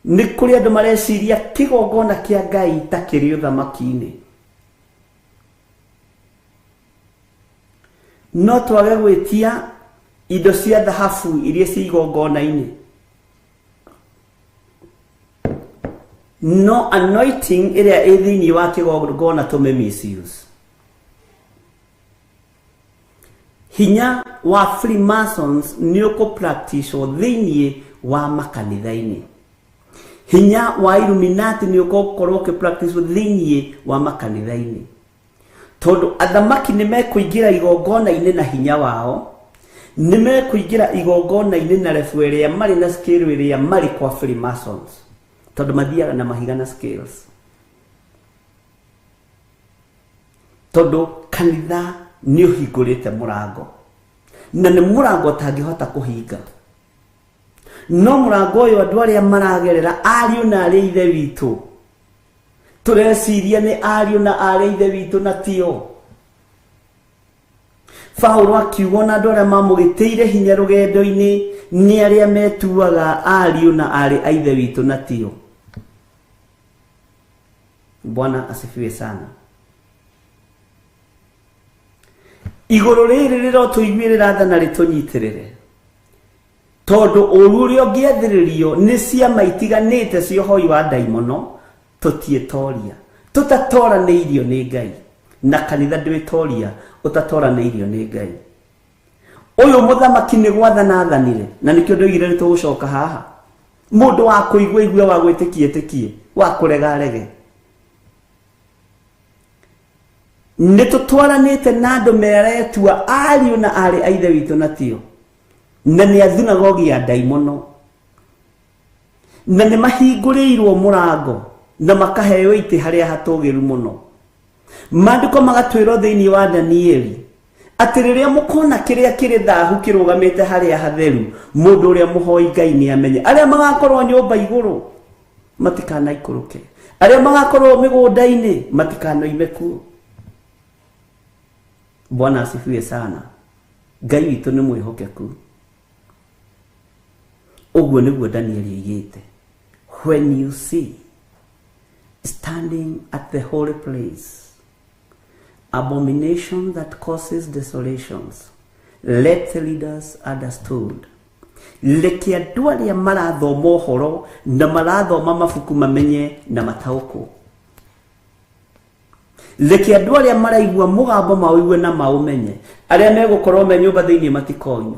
Speaker 3: Nĩ kũrĩ andũ mareciria kĩgongona kĩa Ngai ta kĩrĩ ũthamaki-inĩ. No twage gwĩtia indo cia thahabu iria ci igongona-inĩ, no anointing ĩrĩa ĩ thĩinĩ wa kĩgongona tũmĩ misuse. Hinya wa Freemasons nĩ ũkũ-practicewo thĩinĩ wa makanitha-inĩ. Hinya wa Illuminati nĩ ũgũkorwo ũkĩ-practicewo thĩinĩ wa makanitha-inĩ, tondũ athamaki nĩ mekũingĩra igongona-inĩ na hinya wao, nĩ mekũingĩra igongona-inĩ na rebu ĩrĩa marĩ na scale ĩrĩa marĩ kwa Freemasons, tondũ mathiaga na mahiga na scales. Tondũ kanitha nĩ ũhingũrĩte mũrango, na nĩ mũrango ũtangĩhota kũhinga. No mũrango ũyũ andũ arĩa maragerera ariũ na arĩ ithe witũ, tũreciria nĩ ariũ na arĩ ithe witũ na tio. Paulo akiuga na andũ arĩa mamũgĩtĩire hinya rũgendo-inĩ nĩ arĩa metuaga ariũ na arĩ a ithe witũ na tio. Bwana asifiwe sana. Igũrũ rĩrĩ rĩrotũiguĩrĩra tha na rĩtũnyitĩrĩre, tondũ ũru ũrĩa ũngĩathĩrĩrio nĩ ciama itiganĩte cia ũhoi wa ndaimono tũtiĩtoria, tũtatoranĩirio nĩ Ngai, na kanitha ndwĩtoria ũtatoranĩirio nĩ Ngai. Ũyũ mũthamaki nĩ gwathana athanire, na nĩkĩo ndoigire nĩ tũgũcoka haha. Mũndũ wa kũigua igue, wa gwĩtĩkia ĩtĩkie, wa kũrega arege. Nĩ tũtwaranĩte na andũ meretua ariũ na arĩ a ithe witũ na tio, na nĩ a thunagogi ya ndaimono, na nĩ mahingũrĩirwo mũrango na makaheo itĩ harĩa hatũgĩru mũno. Maandĩko magatwĩrwo thĩinĩ wa Danieli atĩ rĩrĩa mũkona kĩrĩa kĩrĩ thahu kĩrũgamĩte harĩa hatheru, mũndũ ũrĩa mũhoi Ngai nĩ amenye. Arĩa magakorwo nyũmba igũrũ matikanaikũrũke, arĩa magakorwo mĩgũnda-inĩ matikanoime kuo. Bwana asifiwe sana. Ngai witũ nĩ mwĩhokeku. Ũguo nĩguo Danieli oigĩte, when you see standing at the holy place abomination that causes desolations, let the leaders understood. Reke andũ arĩa marathoma ũhoro na marathoma mabuku mamenye na mataũkwo. Reke andũ arĩa maraigua mũgambo maũigue na maũmenye, arĩa megũkorwo me nyũmba thĩinĩ matikoime.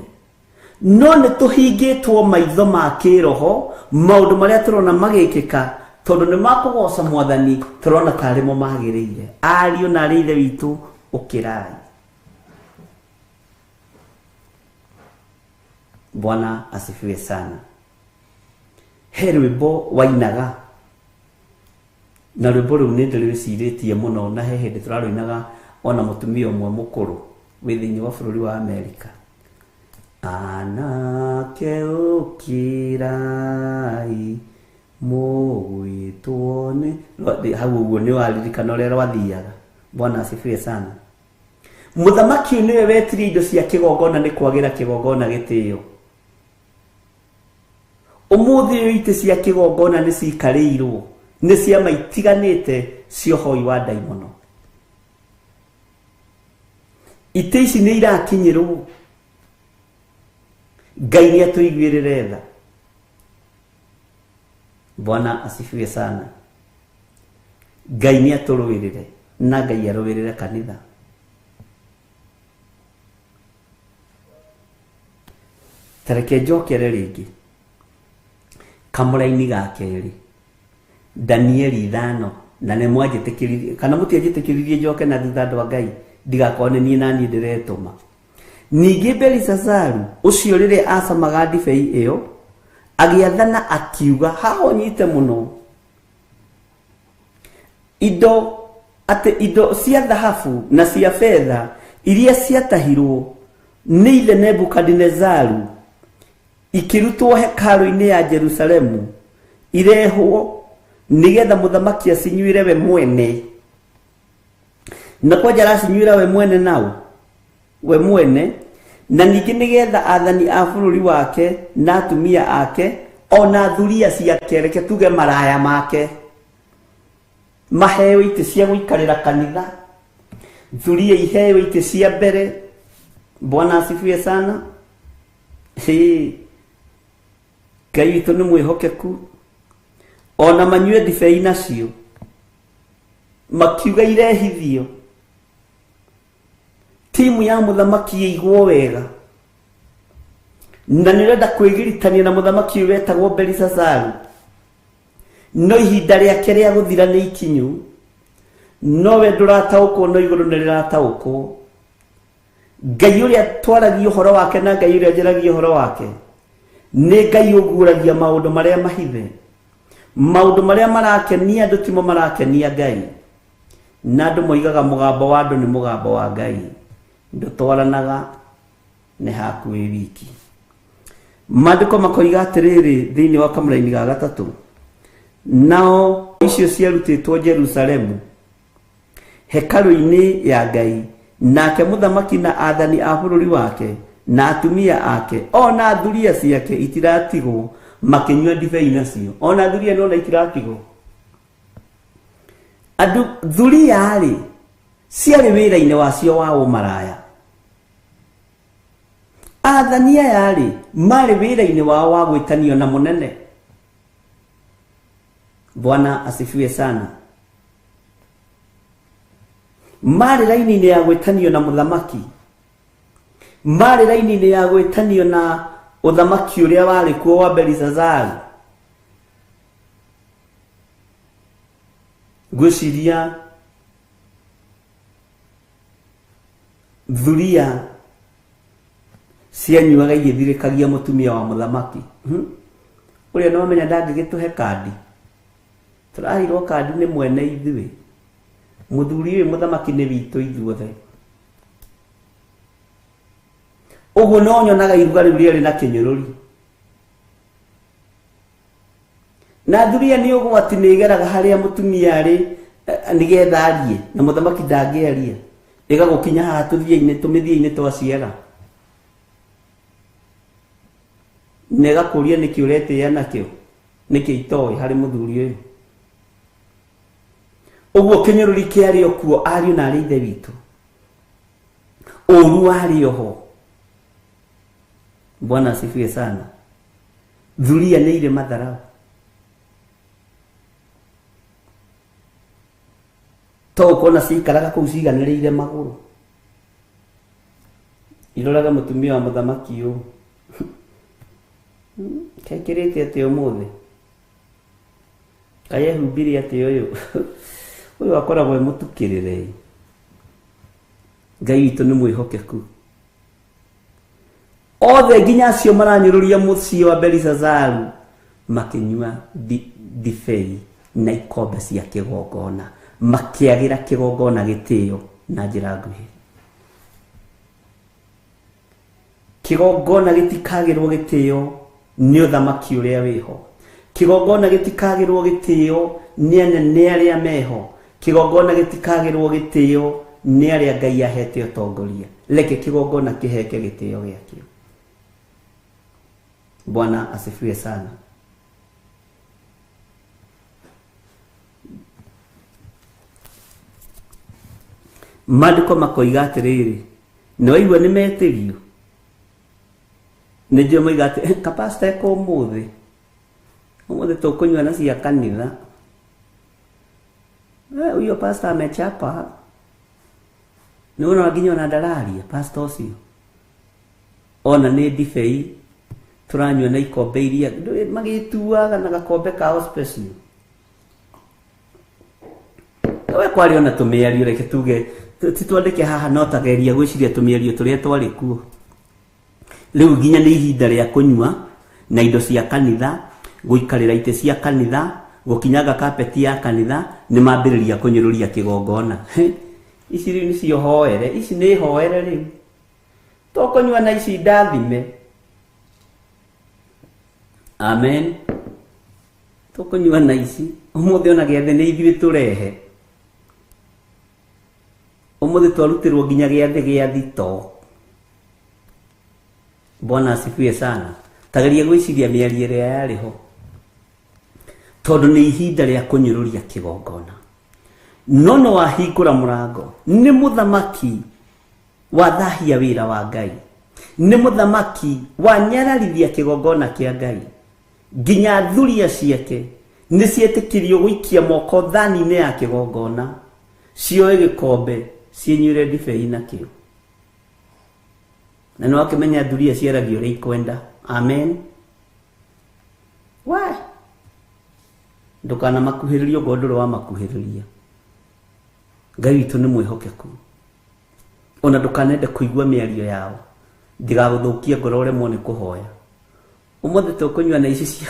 Speaker 3: No nĩ tũhingĩtwo maitho ma kĩroho, maũndũ marĩa tũrona magĩkĩka, tondũ nĩ makũgoca Mwathani tũrona tarĩ mo magĩrĩire. Ariũ na arĩ ithe witũ, ũkĩrai. Bwana asifiwe sana. He rwĩmbo wainaga, na rwĩmbo rũu nĩ ndĩrwĩcirĩtie mũno, na he hĩndĩ tũrarũinaga ona mũtumia ũmwe mũkũrũ wĩ thĩinĩ wa bũrũri wa Amerika. Anake ũkĩrai mũgwĩtwo nĩ hau ũguo nĩ waririkana ũrĩa rwathiaga. Bwana asifiwe sana. Mũthamaki ũyũ nĩwe wetirie indo cia kĩgongona nĩ kwagĩra kĩgongona gĩtĩo. Ũmũthĩ ũyũ itĩ cia kĩgongona nĩ cikarĩirwo nĩ ciama itiganĩte cia ũhoi wa ndaimono. Itĩ ici nĩ irakinyĩrwo. Ngai nĩ atũiguĩrĩre tha. Bwana asifiwe sana. Ngai nĩ atũrũĩrĩre na Ngai arũĩrĩre kanitha. Tareke njokere rĩngĩ kamũraini ga kerĩ, Danieli 5, na nĩ mwanjĩtĩkĩririe kana mũtianjĩtĩkĩririe njoke na thutha, andũ a Ngai, ndigakorwo nĩ niĩ na niĩ ndĩretũma. Ningĩ Belisazaru ũcio rĩrĩa acamaga ndibei ĩyo agĩathana akiuga, haha ũnyite mũno, indo atĩ indo cia thahabu na cia betha iria ciatahirwo nĩ ithe Nebukadinezaru ikĩrutwo hekarũ-inĩ ya Jerusalemu irehwo nigetha mũthamaki acinyuĩre we mwene. Na kwanja aracinyuĩra we mwene nao we mwene, na ningĩ nigetha athani a bũrũri wake na atumia ake ona thuria ciake, reke tuge maraya make, maheo itĩ cia gũikarĩra kanitha, thuria iheo itĩ cia mbere. Bwana asifiwe sana. Ngai witũ nĩ mwĩhokeku. Ona manyue ndibei nacio makiuga irehithio, timu ya mũthamaki ĩigwo wega, na nĩ ũrenda kwĩgiritania na mũthamaki ũyũ wetagwo Belisazaru, no ihinda rĩake rĩa gũthira nĩ ikinyu, nowe ndũrataũkwo, no igũrũ nĩ rĩrataũkwo. Ngai ũrĩa twaragia ũhoro wake na Ngai ũrĩa njaragia ũhoro wake nĩ Ngai ũguũragia maũndũ marĩa mahithe. Maũndũ marĩa marakenia andũ timo marakenia Ngai, na andũ moigaga mũgambo wa andũ nĩ mũgambo wa Ngai, ndũtwaranaga nĩ haku wĩ wiki. Maandĩko makoiga atĩrĩrĩ thĩinĩ wa kamũraini ga gatatũ, nao icio ciarutĩtwo Jerusalemu hekarũ-inĩ ya Ngai, nake mũthamaki na athani a bũrũri wake na atumia ake ona thuria ciake itiratigwo makĩnyua ndibei nacio. Ona thuria nona itiratigwo. Andũ thuria rĩ ciarĩ wĩra-inĩ wacio wa ũmaraya. Athani aya rĩ marĩ wĩra-inĩ wao wa gwĩtanio na mũnene. Bwana asifiwe sana. Marĩ raini-inĩ ya gwĩtanio na mũthamaki, marĩ raini-inĩ ya gwĩtanio na ũthamaki ũrĩa warĩ kuo wa Belisazaru. Ngwĩciria thuria cianyuaga igĩthirĩkagia mũtumia wa mũthamaki. Ũrĩa nĩwamenya ndangĩgĩtũhe kandi, tũraheirwo kandi nĩ mwene ithuĩ, mũthuri ũyũ mũthamaki nĩ witũ ithuothe. Ũguo no nyonaga iruga rĩu rĩarĩ na kĩnyũrũri. Na thuria nĩ ũgwati, nĩ ĩgeraga harĩa mũtumia arĩ nĩgetha arie, na mũthamaki ndangĩaria, ĩgagũkinya haha tũthiĩ-inĩ tũmĩthiĩ-inĩ twa ciara, na ĩgakũria nĩkĩ ũretĩĩa nakĩo, nĩkĩ itoĩ harĩ mũthuri ũyũ. Ũguo kĩnyũrũri kĩarĩ o kuo, ariũ na arĩ ithe witũ, ũru warĩ oho. Bwana asifiwe sana. Thuria nĩ irĩ matharau. To ũkona ciikaraga kũu ciganĩrĩire magũrũ, iroraga mũtumia wa mũthamaki ũũ kekĩrĩte atĩa ũmũthĩ, kaĩ ehumbire atĩa ũyũ, ũyũ akoragwo e mũtukĩrĩre. Ngai witũ nĩ mwĩhokeku. Othe nginya acio maranyũrũria mũciĩ wa Belisazaru makĩnyua ndibei na ikombe cia kĩgongona, makĩagĩra kĩgongona gĩtĩo na njĩra nguhĩ. Kĩgongona gĩtikagĩrwo gĩtĩo nĩ ũthamaki ũrĩa wĩho, kĩgongona gĩtikagĩrwo gĩtĩo nĩ anene arĩa meho, kĩgongona gĩtikagĩrwo gĩtĩo nĩ arĩa Ngai ahete ũtongoria. Reke kĩgongona kĩheke gĩtĩo gĩakĩo. Bwana asifiwe sana. Maandĩko makoiga atĩrĩrĩ Nĩ waigua nĩ metĩrio. Nĩ njũĩ moiga atĩ kapasta eka ũmũthĩ. Ũmũthĩ tũkũnyua na cia kanitha. Huyo pastor amechapa. Nĩ wona nginya ona ndararia pastor ũcio. Ona nĩ ndibei tũranyua na ikombe iria magĩtuaga na gakombe kao special. We kwarĩ ona tũmĩario reke tuge ti twandĩke haha no tageria gwĩciria tũmĩario tũrĩa twarĩ kuo. Rĩu nginya nĩ ihinda rĩa kũnyua na indo cia kanitha, gũikarĩra itĩ cia kanitha, gũkinyanga kapeti ya kanitha, nĩ mambĩrĩria kũnyũrũria kĩgongona. Ici rĩu nĩcio hoere, ici nĩ hoere rĩu. Tũkũnyua na ici ndathime. Amen. Tũkũnyua na ici. Ũmũthĩ ona gĩathĩ nĩ ithuĩ tũrehe. Ũmũthĩ twarutĩrwo nginya gĩathĩ gĩa thito. Bwana asifiwe sana. Tageria gwĩciria mĩario ĩrĩa yarĩ ho. Tondũ nĩ ihinda rĩa kũnyũrũria kĩgongona. No no wahingũra mũrango. Nĩ mũthamaki wathahia wĩra wa Ngai. Nĩ mũthamaki wanyararithia kĩgongona kĩa Ngai. Nginya thuria ciake nĩ cietĩkirio gũikia moko thani-inĩ ya kĩgongona. Cioe gĩkombe ciĩnyuĩre ndibei nakĩo. Na nĩ wakĩmenya thuria ciaragia ũrĩa ikwenda. Amen. We ndũkanamakuhĩrĩrie ũngorwo ndũrĩ wamakuhĩrĩria. Ngai witũ nĩ mwĩhokeku. Ona ndũkanende kũigua mĩario yao. Ndigagũthũkie ngoro ũremwo nĩ kũhoya. Ũmũthĩ tũkũnyua na ici cia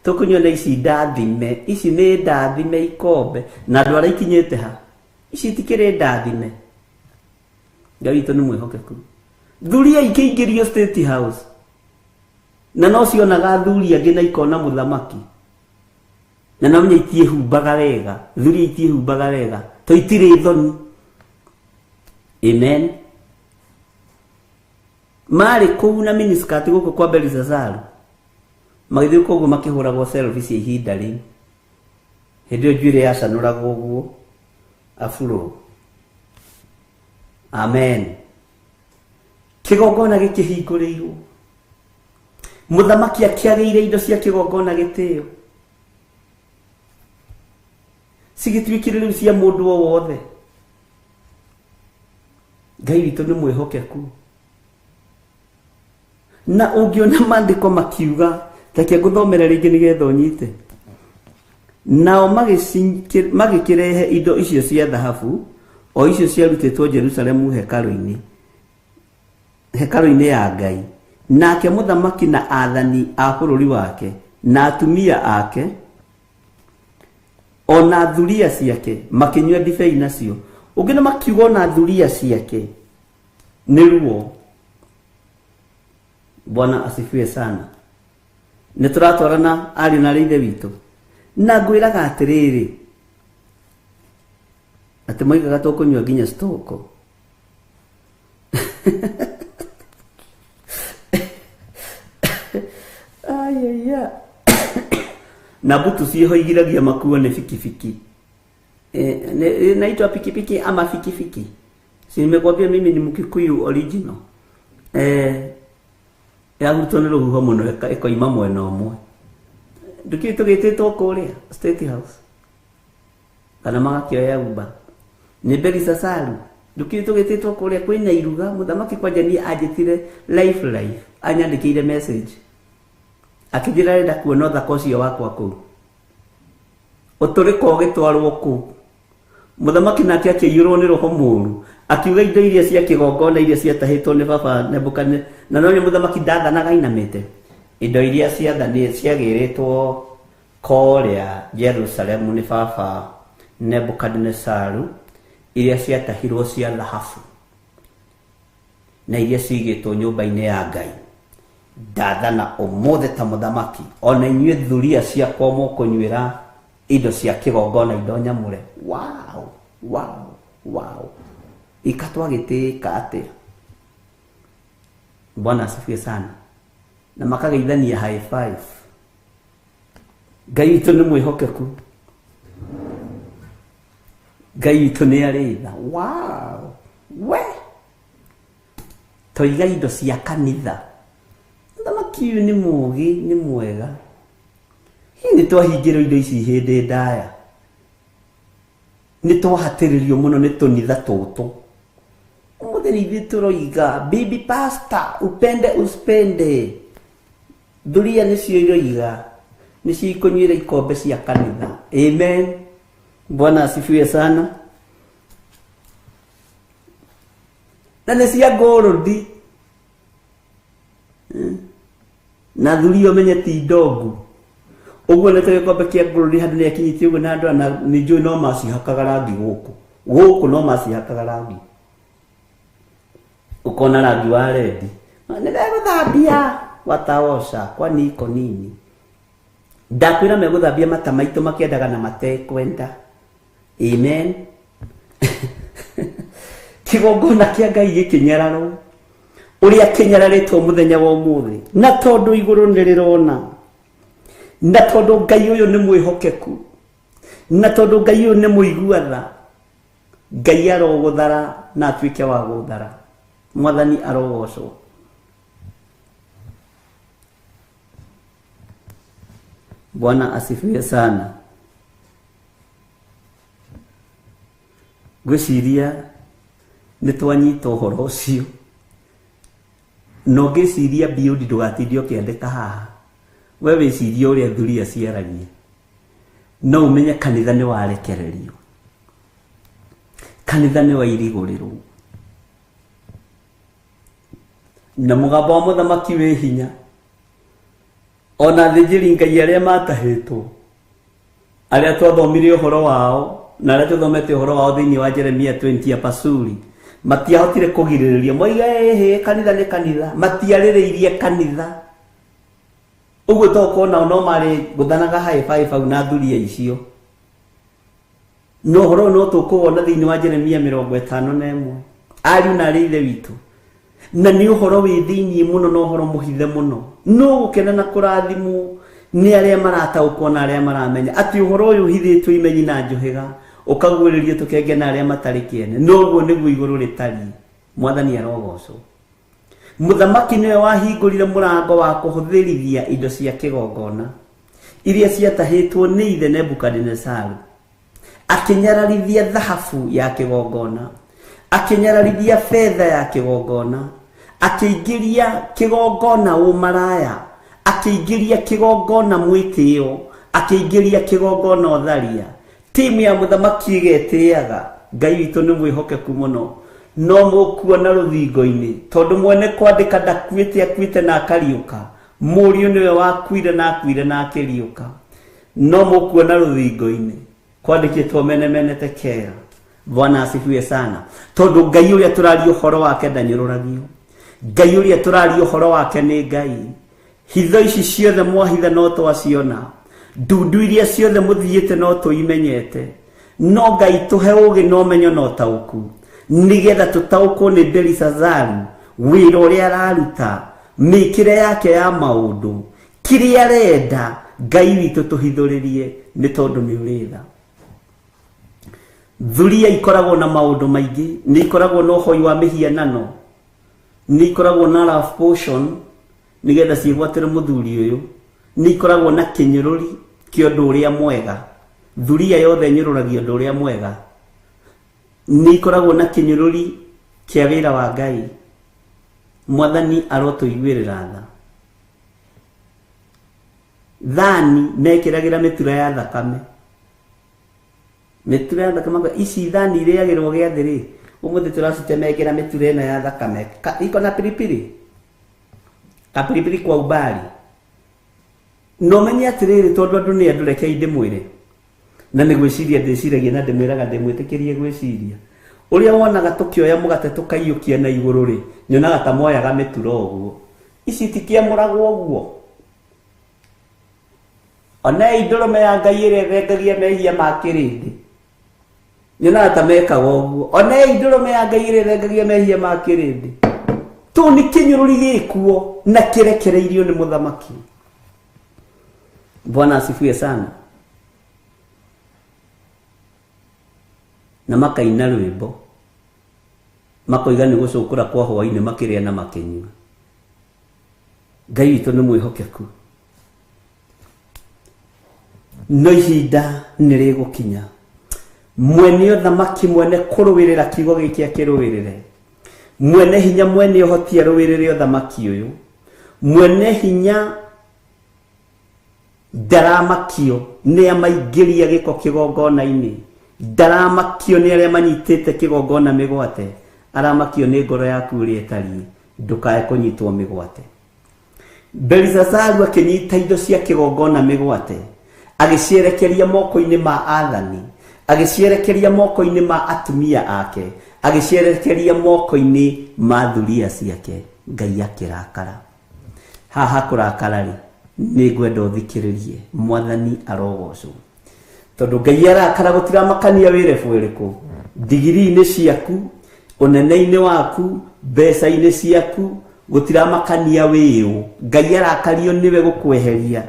Speaker 3: tũkũnyua na ici ndathime. Ici nĩ ndathime ikombe. Na andũ arĩa ikinyĩte ha. Ici itikĩrĩ ndathime. Ngai witũ nĩ mwĩhokeku. Thuria ikĩingĩrio State House. Na no cionaga athuri angĩ na ikona mũthamaki. Na no menya itiĩhumbaga wega. Thuria itiĩhumbaga wega. To itirĩ thoni. Amen. Marĩ kũu na miniskirt gũkũ kwa Belisazaru. Magĩthiĩ kũu makĩhũragwo selfie cia ihinda rĩu. Hĩndĩ ĩyo njuĩrĩ yacanũragwo ũguo. Afuro. Amen. Kĩgongona gĩkĩhingũrĩirwo. Mũthamaki akĩagĩire indo cia kĩgongona gĩtĩo. Cigĩtuĩkire rĩu cia mũndũ o wothe. Ngai witũ nĩ mwĩhokeku. Na ũngĩona maandĩko makiuga, reke ngũthomere rĩngĩ nĩgetha ũnyite. Nao magĩkĩrehe indo icio cia thahabu, o icio ciarutĩtwo Jerusalemu hekarũ-inĩ. Hekarũ-inĩ ya Ngai. Nake mũthamaki na aathani a bũrũri wake, na atumia ake, ona thuria ciake, makĩnyua ndibei nacio. Ũngĩ nĩ makiuga ona thuria ciake, nĩ ruo. Bwana asifiwe sana. Nĩ tũratwarana arĩ na ithe witũ. Na ngwĩraga atĩrĩrĩ, atĩ moigaga tũkũnyua nginya stoko. Ayaya. Na mbutu ciĩho igiragia makuo nĩ bikibiki. Naitwa pikipiki ama fikifiki. Si nimekwambia mimi ni Mkikuyu original. Yahurutwo nĩ rũhuho mũno ĩkoima mwena ũmwe. Ndũkĩũĩ tũgĩtĩtwo kũrĩa State House. Kana magakĩoya Uber. Nĩ Belisasaru. Ndũkĩũĩ tũgĩtĩtwo kũrĩa kwĩna iruga. Mũthamaki kwanja niĩ anjĩtire life life. Anyandĩkĩire message. Akĩnjĩra arenda kuona ũthaka ũcio wakwa kũu. Ũtũrĩka ũgĩtwarwo kũu. Mũthamaki nake akĩiyũrwo nĩ roho mũũru. Akiuga indo iria cia kĩgongona iria ciatahĩtwo nĩ baba Nebukadneza. Na no nĩ mũthamaki ndathanaga ainamĩte. Indo iria ciagĩrĩtwo kũrĩa Jerusalemu nĩ baba Nebukadnezaru, iria ciatahirwo cia thahabu na iria cigĩtwo nyũmba-inĩ ya Ngai. Ndathana ũmũthĩ ta mũthamaki, ona inyuĩ thuria ciakwa mũkũnyuĩra indo cia kĩgongona indo nyamũre. Wow, wow, wow. Ikatwagĩtĩka atĩa? Bwana asifiwe sana. Na makageithania high five. Ngai witũ nĩ mwĩhokeku. Ngai witũ nĩ arĩ tha. Wow. We. Toiga indo cia kanitha. Mũthamaki ũyũ nĩ mũũgĩ, nĩ mwega. Hihi nĩ twahingĩrwo indo ici hĩndĩ ndaya. Nĩ twahatĩrĩrio mũno nĩ tũnitha tũtũ. Ũmũthĩ nĩ ithuĩ tũroiga bibi pastor, upende usipende. Thuria nĩcio iroiga, nĩcio ikũnyuĩra ikombe cia kanitha. Amen. Bwana asifiwe sana. Na nĩ cia ngũrũndi. Na thuria ũmenye ti ndongu. Ũguo nĩ ta gĩkombe kĩa ngũrũndi handũ nĩ akinyĩtie ũguo na andũ na nĩ njũĩ no macihakaga rangi gũkũ. Gũkũ no macihakaga rangi. Ũkona rangi wa rendi. Nĩ megũthambia wataosha kwani iko nini. Ndakwĩra megũthambia mata maitũ makĩendaga na matekwenda. Amen. Kĩgongona kĩa Ngai gĩkĩnyararwo ũrĩa kĩnyararĩtwo mũthenya wa ũmũthĩ, na tondũ igũrũ nĩ rĩrona, na tondũ Ngai ũyũ nĩ mwĩhokeku, na tondũ Ngai ũyũ nĩ mũigua tha, Ngai arogũthara na atuĩke wa gũthara. Mwathani arogocwo. Bwana asifiwe sana. Ngwĩciria nĩ twanyita ũhoro ũcio. Na ũngĩciria biũ ndũgatinde ũkĩandĩka haha. We wĩcirie ũrĩa thuria ciaragia. No ũmenye kanitha nĩ warekererio. Kanitha nĩ wairigũrĩrwo. Na mũgambo wa mũthamaki wĩ hinya. Ona athĩnjĩri Ngai arĩa matahĩtwo, arĩa twathomire ũhoro wao, na arĩa tũthomete ũhoro wao thĩinĩ wa Jeremia 20 ya Pasuri, matiahotire kũgirĩrĩria. Moiga ĩhĩ kanitha nĩ kanitha, matiarĩrĩirie kanitha. Ũguo to kuona no marĩ gũthanaga high five hau na thuria icio. No ũhoro no tũkũwona thĩinĩ wa Jeremia 51. Ariũ na arĩ ithe witũ. Na nĩ ũhoro wĩ thĩinĩ mũno na ũhoro mũhithe mũno. No gũkena na kũrathimwo nĩ arĩa marataũkwo na arĩa maramenya atĩ ũhoro ũyũ ũhithĩtwo imenyi na njũhĩga ũkaguũrĩrio tũkenge na arĩa matarĩ kĩene. Noguo nĩguo igũrũ rĩtariĩ. Mwathani arogocwo. Mũthamaki nĩwe wahingũrire mũrango wa kũhũthĩrithia indo cia kĩgongona iria ciatahĩtwo nĩ ithe Nebukadinesaru. Akĩnyararithia thahabu ya kĩgongona, akĩnyararithia betha ya kĩgongona, akĩingĩria kĩgongona ũmaraya, akĩingĩria kĩgongona mwĩtĩo, akĩingĩria kĩgongona ũtharia. Timu ya mũthamaki ĩgetĩaga. Ngai witũ nĩ mwĩhokeku mũno. No mũkuona rũthingo-inĩ tondũ mwene kwandĩka ndakuĩte, akuĩte na akariũka. Mũriũ nĩwe wakuire na akuire na akĩriũka. No mũkuona rũthingo-inĩ kwandĩkĩtwo mene mene tekera. Bwana asifiwe sana. Tondũ Ngai ũrĩa tũraria ũhoro wake ndanyũrũragio. Ngai ũrĩa tũraria ũhoro wake nĩ Ngai. Hitho ici ciothe mwahitha no twaciona. Ndundu iria ciothe mũthiĩte no tũimenyete. No Ngai tũhe ũũgĩ na ũmenyo na ũtaũku, nĩgetha tũtaũkwo nĩ Belisazaru wĩra ũrĩa araruta, mĩkĩre yake ya maũndũ, kĩrĩa arenda. Ngai witũ tũhithũrĩrie, nĩ tondũ nĩ ũrĩ tha. Thuria ikoragwo na maũndũ maingĩ, nĩ ikoragwo na ũhoi wa mĩhianano, nĩ ikoragwo na love potion nĩgetha ciĩgwatĩre mũthuri ũyũ, nĩ ikoragwo na kĩnyũrũri kĩa ũndũ ũrĩa mwega. Thuria yothe ĩnyũrũragia ũndũ ũrĩa mwega. Nĩ ikoragwo na kĩnyũrũri kĩa wĩra wa Ngai. Mwathani arotũiguĩrĩra tha. Thani mekĩragĩra mĩtura ya thakame. Mĩtura ya thakame, ici thani irĩagĩrwo gĩathĩ rĩ, ũmũthĩ tũracitemengera mĩtura ĩno ya thakame. Iko na pilipili. Kapilipili kwa umbali. No menye atĩrĩrĩ, tondũ andũ nĩ andũ, rekei ndĩmwĩre. Na nĩ gwĩciria ndĩciragia na ndĩmwĩraga ndĩmwĩtĩkĩrie gwĩciria. Ũrĩa wonaga tũkĩoya mũgate tũkaiyũkia na igũrũ rĩ, nyonaga ta moyaga mĩtura ũguo. Ici itikĩamũragwo ũguo. Onei ndũrũme ya Ngai ĩrĩa ĩthengagia mehia ma kĩrĩndĩ. Nyonaga ta mekaga ũguo. Onei ndũrũme ya Ngai ĩrĩa ĩthengagia mehia ma kĩrĩndĩ. Tũu nĩ kĩnyũrũri gĩkuo na kĩrekereirio nĩ mũthamaki. Bwana asifiwe sana. Na makaina rwĩmbo. Makoiga nĩ gũcũkũra kwa hwaĩ-inĩ makĩrĩa na makĩnyua. Ngai witũ nĩ mwĩhokeku. No ihinda nĩ rĩgũkinya mwene ũthamaki mwene kũrũĩrĩra kiugo gĩkĩ akĩrũĩrĩre, mwene hinya mwene ũhoti arũĩrĩre ũthamaki ũyũ, mwene hinya ndaramakio nĩ amaingĩria gĩko kĩgongona-inĩ, ndaramakio nĩ arĩa manyitĩte kĩgongona mĩgwate, aramakio nĩ ngoro yaku ũrĩa ĩtariĩ, ndũkae kũnyitwo mĩgwate. Belisazaru akĩnyita indo cia kĩgongona mĩgwate, agĩcierekeria moko-inĩ ma athani, agĩcierekeria moko-inĩ ma atumia ake, agĩcierekeria moko-inĩ ma thuria ciake. Ngai akĩrakara. Haha kũrakara rĩ, nĩ ngwenda ũthikĩrĩrie, Mwathani arogocwo. Tondũ Ngai arakara gũtiramakania wĩrebu ĩrĩkũ, ndigiri-inĩ ciaku, ũnene-inĩ waku, mbeca-inĩ ciaku, gũtiramakania wĩũ. Ngai arakario nĩwe gũkweheria,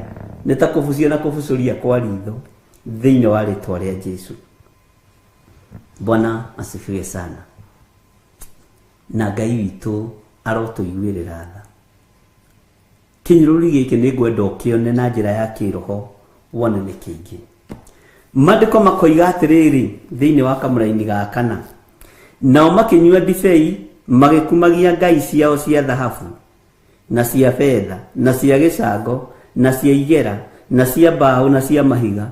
Speaker 3: nĩ ta kũbucia na kũbucũria kwa ritho thĩinĩ wa rĩtwa rĩa Jesu. Bwana asifiwe sana. Na Ngai witũ arotũiguĩrĩra tha. Kĩnyũrũri gĩkĩ nĩ ngwenda ũkĩone na njĩra ya kĩroho wone nĩ kĩingĩ. Maandĩko makoiga atĩrĩrĩ thĩinĩ wa kamũraini ga kana, nao makĩnyua ndibei magĩkumagia ngai ciao cia thahabu na cia betha na cia gĩcango na cia igera na cia mbaũ na cia mahiga.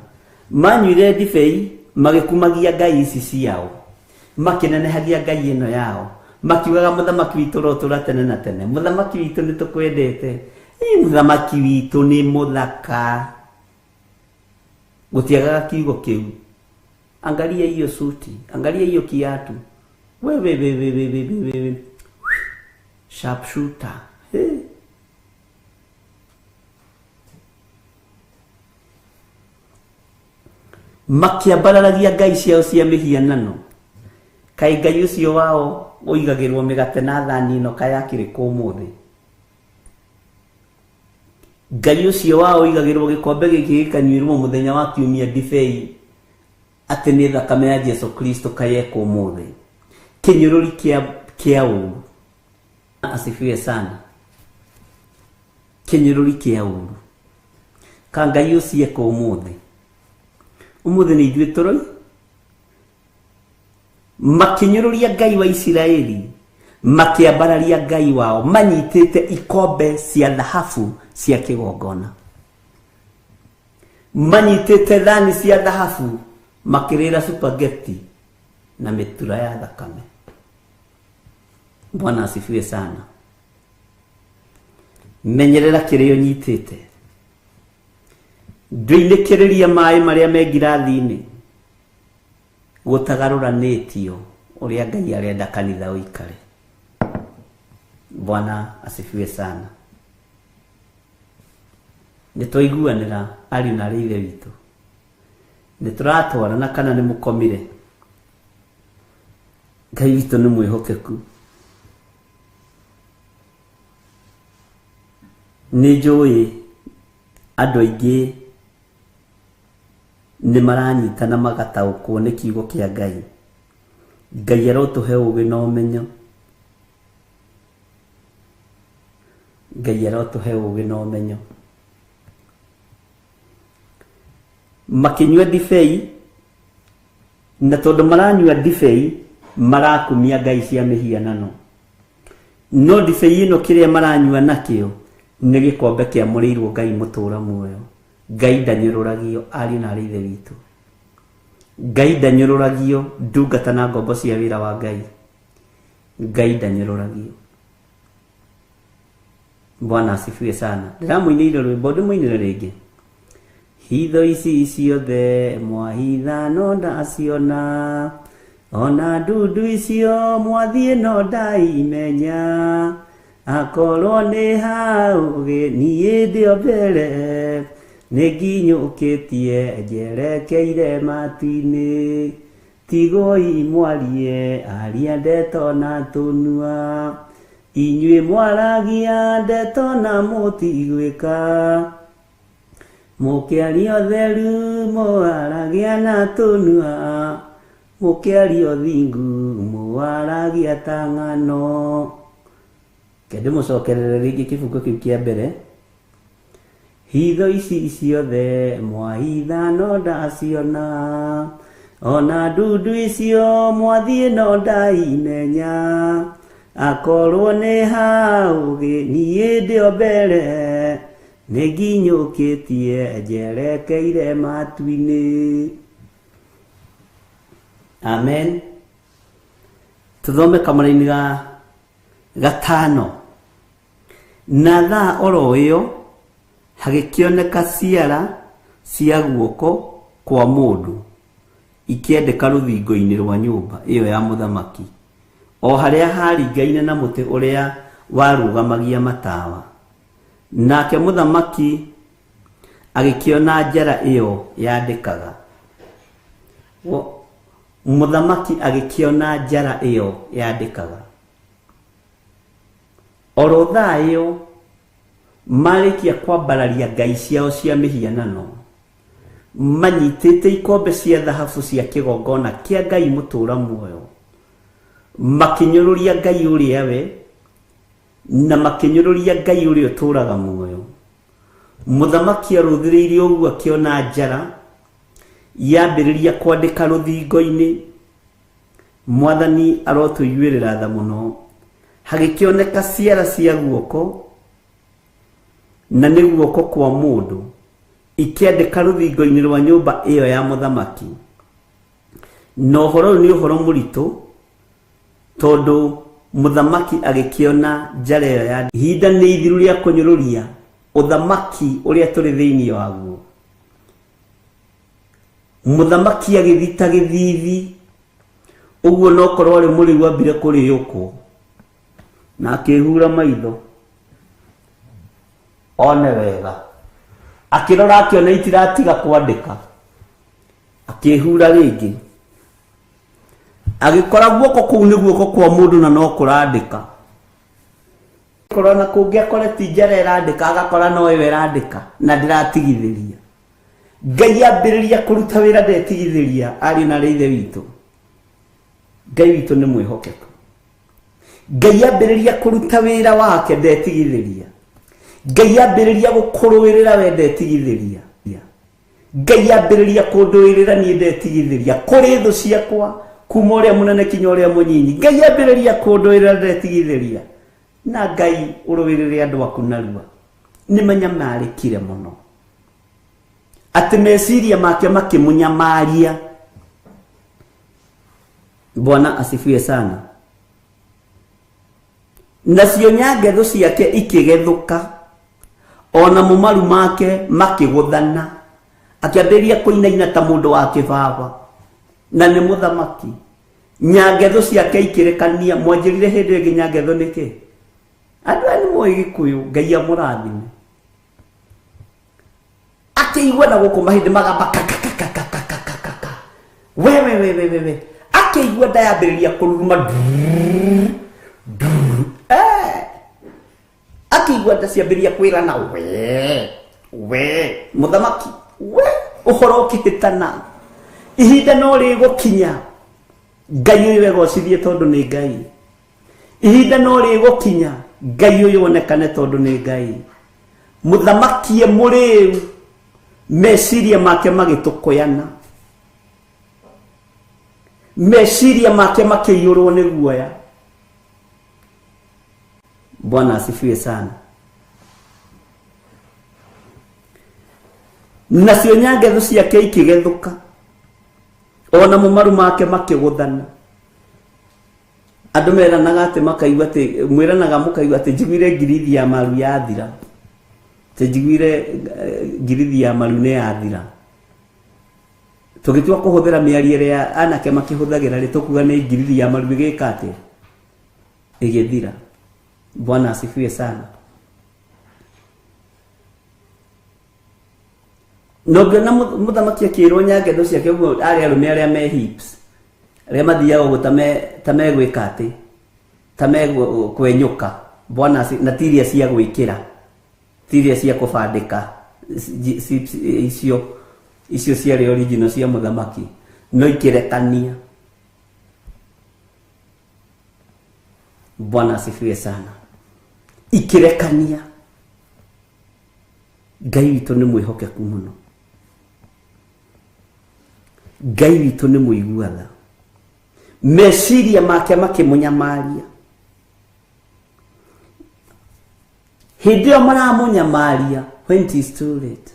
Speaker 3: Manyuire ndibei magĩkumagia ngai ici ciao, makĩnenehagia ngai ĩno yao, makiugaga mũthamaki witũ rotũra tene na tene, mũthamaki witũ nĩ tũkwendete, mũthamaki witũ nĩ mũthaka. Gũtiagaga kiugo kĩu. Angalia hiyo suti, angalia hiyo kiatu, wewe wewe wewe wewe, sharpshooter. Hey. Makĩambararagia ngai ciao cia mĩhianano. Kaĩ ngai ũcio wao ũigagĩrwo mĩgate na thani ĩno kaĩ akĩrĩ kũ ũmũthĩ? Ngai ũcio wao ũigagĩrwo gĩkombe gĩkĩ gĩkanyuĩrwo mũthenya wa kiumia ndibei atĩ nĩ thakame ya Jesu Kristo kaĩ ekũ ũmũthĩ? Kĩnyũrũri kĩa ũũru. Asifiwe sana. Kĩnyũrũri kĩa ũũru. Ka ngai ũcio ekũ ũmũthĩ? Ũmũthĩ nĩ ithuĩ tũroi. Makĩnyũrũria Ngai wa Isiraeli, makĩambararia Ngai wao, manyitĩte ikombe cia thahabu cia kĩgongona, manyitĩte thani cia thahabu, makĩrĩra spaghetti na mĩtura ya thakame. Bwana asifiwe sana. Menyerera kĩrĩa ũnyitĩte. Ndũinĩkĩrĩria maĩ marĩa me ngirathi-inĩ gũtagarũranĩtio ũrĩa Ngai arenda kanitha ũikare. Bwana asifiwe sana. Nĩ twaiguanĩra ariũ na arĩ ithe witũ, nĩ tũratwarana kana nĩ mũkomire? Ngai witũ nĩ mwĩhokeku. Nĩ njũĩ andũ aingĩ nĩ maranyitana magataũkwo nĩ kiugo kĩa Ngai. Ngai arotũhe ũũgĩ na ũmenyo. Ngai arotũhe ũũgĩ na ũmenyo. Makĩnyua ndibei, na tondũ maranyua ndibei marakumia ngai cia mĩhianano. No ndibei ĩno kĩrĩa maranyua nakĩo nĩ gĩkombe kĩamũrĩirwo Ngai mũtũũra muoyo. Ngai ndanyũrũragio, ariũ na arĩ ithe witũ. Ngai ndanyũrũragio, ndungata na ngombo cia wĩra wa Ngai. Ngai ndanyũrũragio. Bwana asifiwe sana. Ndĩramũinĩire rwĩmbo, ndĩmũinĩre rĩngĩ. Hitho ici ciothe mwahitha no ndaciona, ona ndundu icio mwathiĩ no ndaimenya. Akorwo nĩ haũgĩ niĩ ndĩ o mbere, nĩ nginyũkĩtie njerekeire matu-inĩ. Tigoi mwarie aria ndeto na tũnua, inyuĩ mwaragia ndeto na mũtigwĩka. Mũkĩaria ũtheru mwaragia na tũnua, mũkĩaria ũthingu Waragia ta ng'ano. Reke ndĩmũcokerere rĩngĩ kĩbungo kĩu kĩa mbere. Hitho ici ciothe mwahitha no ndaciona, ona ndundu icio mwathiĩ no ndaimenya. Akorwo nĩ ha ũgĩ niĩ ndĩ o mbere, nĩ nginyũkĩtie njerekeire matu-inĩ. Amen. Tũthome kamũraini ga gatano. Na thaa oro ĩyo hagĩkĩoneka ciara cia guoko kwa mũndũ ikĩandĩka rũthingo-inĩ rwa nyũmba ĩyo ya mũthamaki, o harĩa haaringaine na mũtĩ ũrĩa warũgamagia matawa. Nake mũthamaki agĩkĩona njara ĩyo yandĩkaga. Mũthamaki agĩkĩona njara ĩyo yandĩkaga. Oro thaa ĩyo marĩkia kwambararia ngai ciao cia mĩhianano, manyitĩte ikombe cia thahabu cia kĩgongona kĩa Ngai mũtũũra muoyo, makĩnyũrũria Ngai ũrĩa we, na makĩnyũrũria Ngai ũrĩa ũtũũraga muoyo. Mũthamaki arũthĩrĩirie ũguo akĩona njara yambĩrĩria kwandĩka rũthingo-inĩ. Mwathani arotũiguĩrĩra tha mũno. Hagĩkĩoneka ciara cia guoko, na nĩ guoko kwa mũndũ, ikĩandĩka rũthingo-inĩ rwa nyũmba ĩyo ya mũthamaki. Na ũhoro ũyũ nĩ ũhoro mũritũ, tondũ mũthamaki agĩkĩona njara ĩyo ya ihinda nĩ ithiru rĩa kũnyũrũria ũthamaki ũrĩa tũrĩ thĩinĩ waguo. Mũthamaki agĩthita gĩthithi, ũguo no korwo arĩ mũrĩu ambire kũrĩũkwo, na akĩhura maitho one wega, akĩrora akĩona itiratiga kwandĩka, akĩhura rĩngĩ, agĩkora guoko kũu nĩ guoko kwa mũndũ na no kũrandĩka. Korwo na kũngĩ akore ti njara ĩrandĩka, agakora no ĩyo ĩrandĩka na ndĩratigithĩria. Ngai ambĩrĩria kũruta wĩra ndetigithĩria, ariũ na arĩ ithe witũ. Ngai witũ nĩ mwĩhokeku. Ngai ambĩrĩria kũruta wĩra wake ndetigithĩria. Ngai ambĩrĩria gũkũrũĩrĩra we ndetigithĩria. Ngai ambĩrĩria kũndũĩrĩra niĩ ndetigithĩria. Kũrĩ thũ ciakwa kuma ũrĩa mũnene kinya ũrĩa mũnyinyi. Ngai ambĩrĩria kũndũĩrĩra ndetigithĩria. Na Ngai ũrũĩrĩre andũ aku narua. Nĩ manyamarĩkire mũno. Atĩ meciria make makĩmũnyamaria. Bwana asifiwe sana. Nacio nyangetho ciake ikĩgethũka, o namo maru make makĩgũthana, akĩambĩrĩria kũinaina ta mũndũ wa kĩbaba, na nĩ mũthamaki. Nyangetho ciake ikĩrekania. Mwanjĩrire hĩndĩ ĩngĩ nyangetho nĩ kĩ? Andũ aya nĩ moĩ Gĩkũyũ, Ngai amũrathime. Akĩigua na gũkũ mahĩndĩ magamba kakakakakakakaka. We we we we we we. Akĩigua nda yambĩrĩria kũruruma akĩigua nda ciambĩrĩria kwĩrana we we mũthamaki we ũhoro ũkĩhĩtana. Ihinda no rĩgũkinya Ngai ũyũ egocithie tondũ nĩ Ngai. Ihinda no rĩgũkinya Ngai ũyũ onekane tondũ nĩ Ngai. Mũthamaki e mũrĩu, meciria make magĩtũkũyana, meciria make makĩiyũrwo nĩ guoya. Bwana asifiwe sana. Nacio nyangetho ciake ikĩgethũka, ona mo maru make makĩgũthana. Andũ meranaga atĩ makaigua atĩ mwĩranaga mũkaigua atĩ njiguire ngirithi ya maru yathira, atĩ njiguire ngirithi ya maru nĩ yathira. Tũgĩtua kũhũthĩra mĩario ĩrĩa anake makĩhũthagĩra rĩ, tũkuga nĩ ngirithi ya maru ĩgĩka atĩa, ĩgĩthira. Bwana asifiwe sana. Na ũngĩona mũthamaki akĩrwo nyangetho ciake ũguo, arĩ arũme arĩa me hips, arĩa mathiaga ũguo ta megwĩka atĩ, ta megũkwenyũka. Bwana na ti iria cia gwĩkĩra, ti iria cia kũbandĩka, hips icio, icio ciarĩ original cia mũthamaki, no ikĩrekania. Bwana asifiwe sana. Ikirekania. Ngai witũ nĩ mwĩhokeku mũno. Ngai witũ nĩ mũigua tha. Meciria make makĩmũnyamaria. Hĩndĩ ĩyo maramũnyamaria, when it is too late.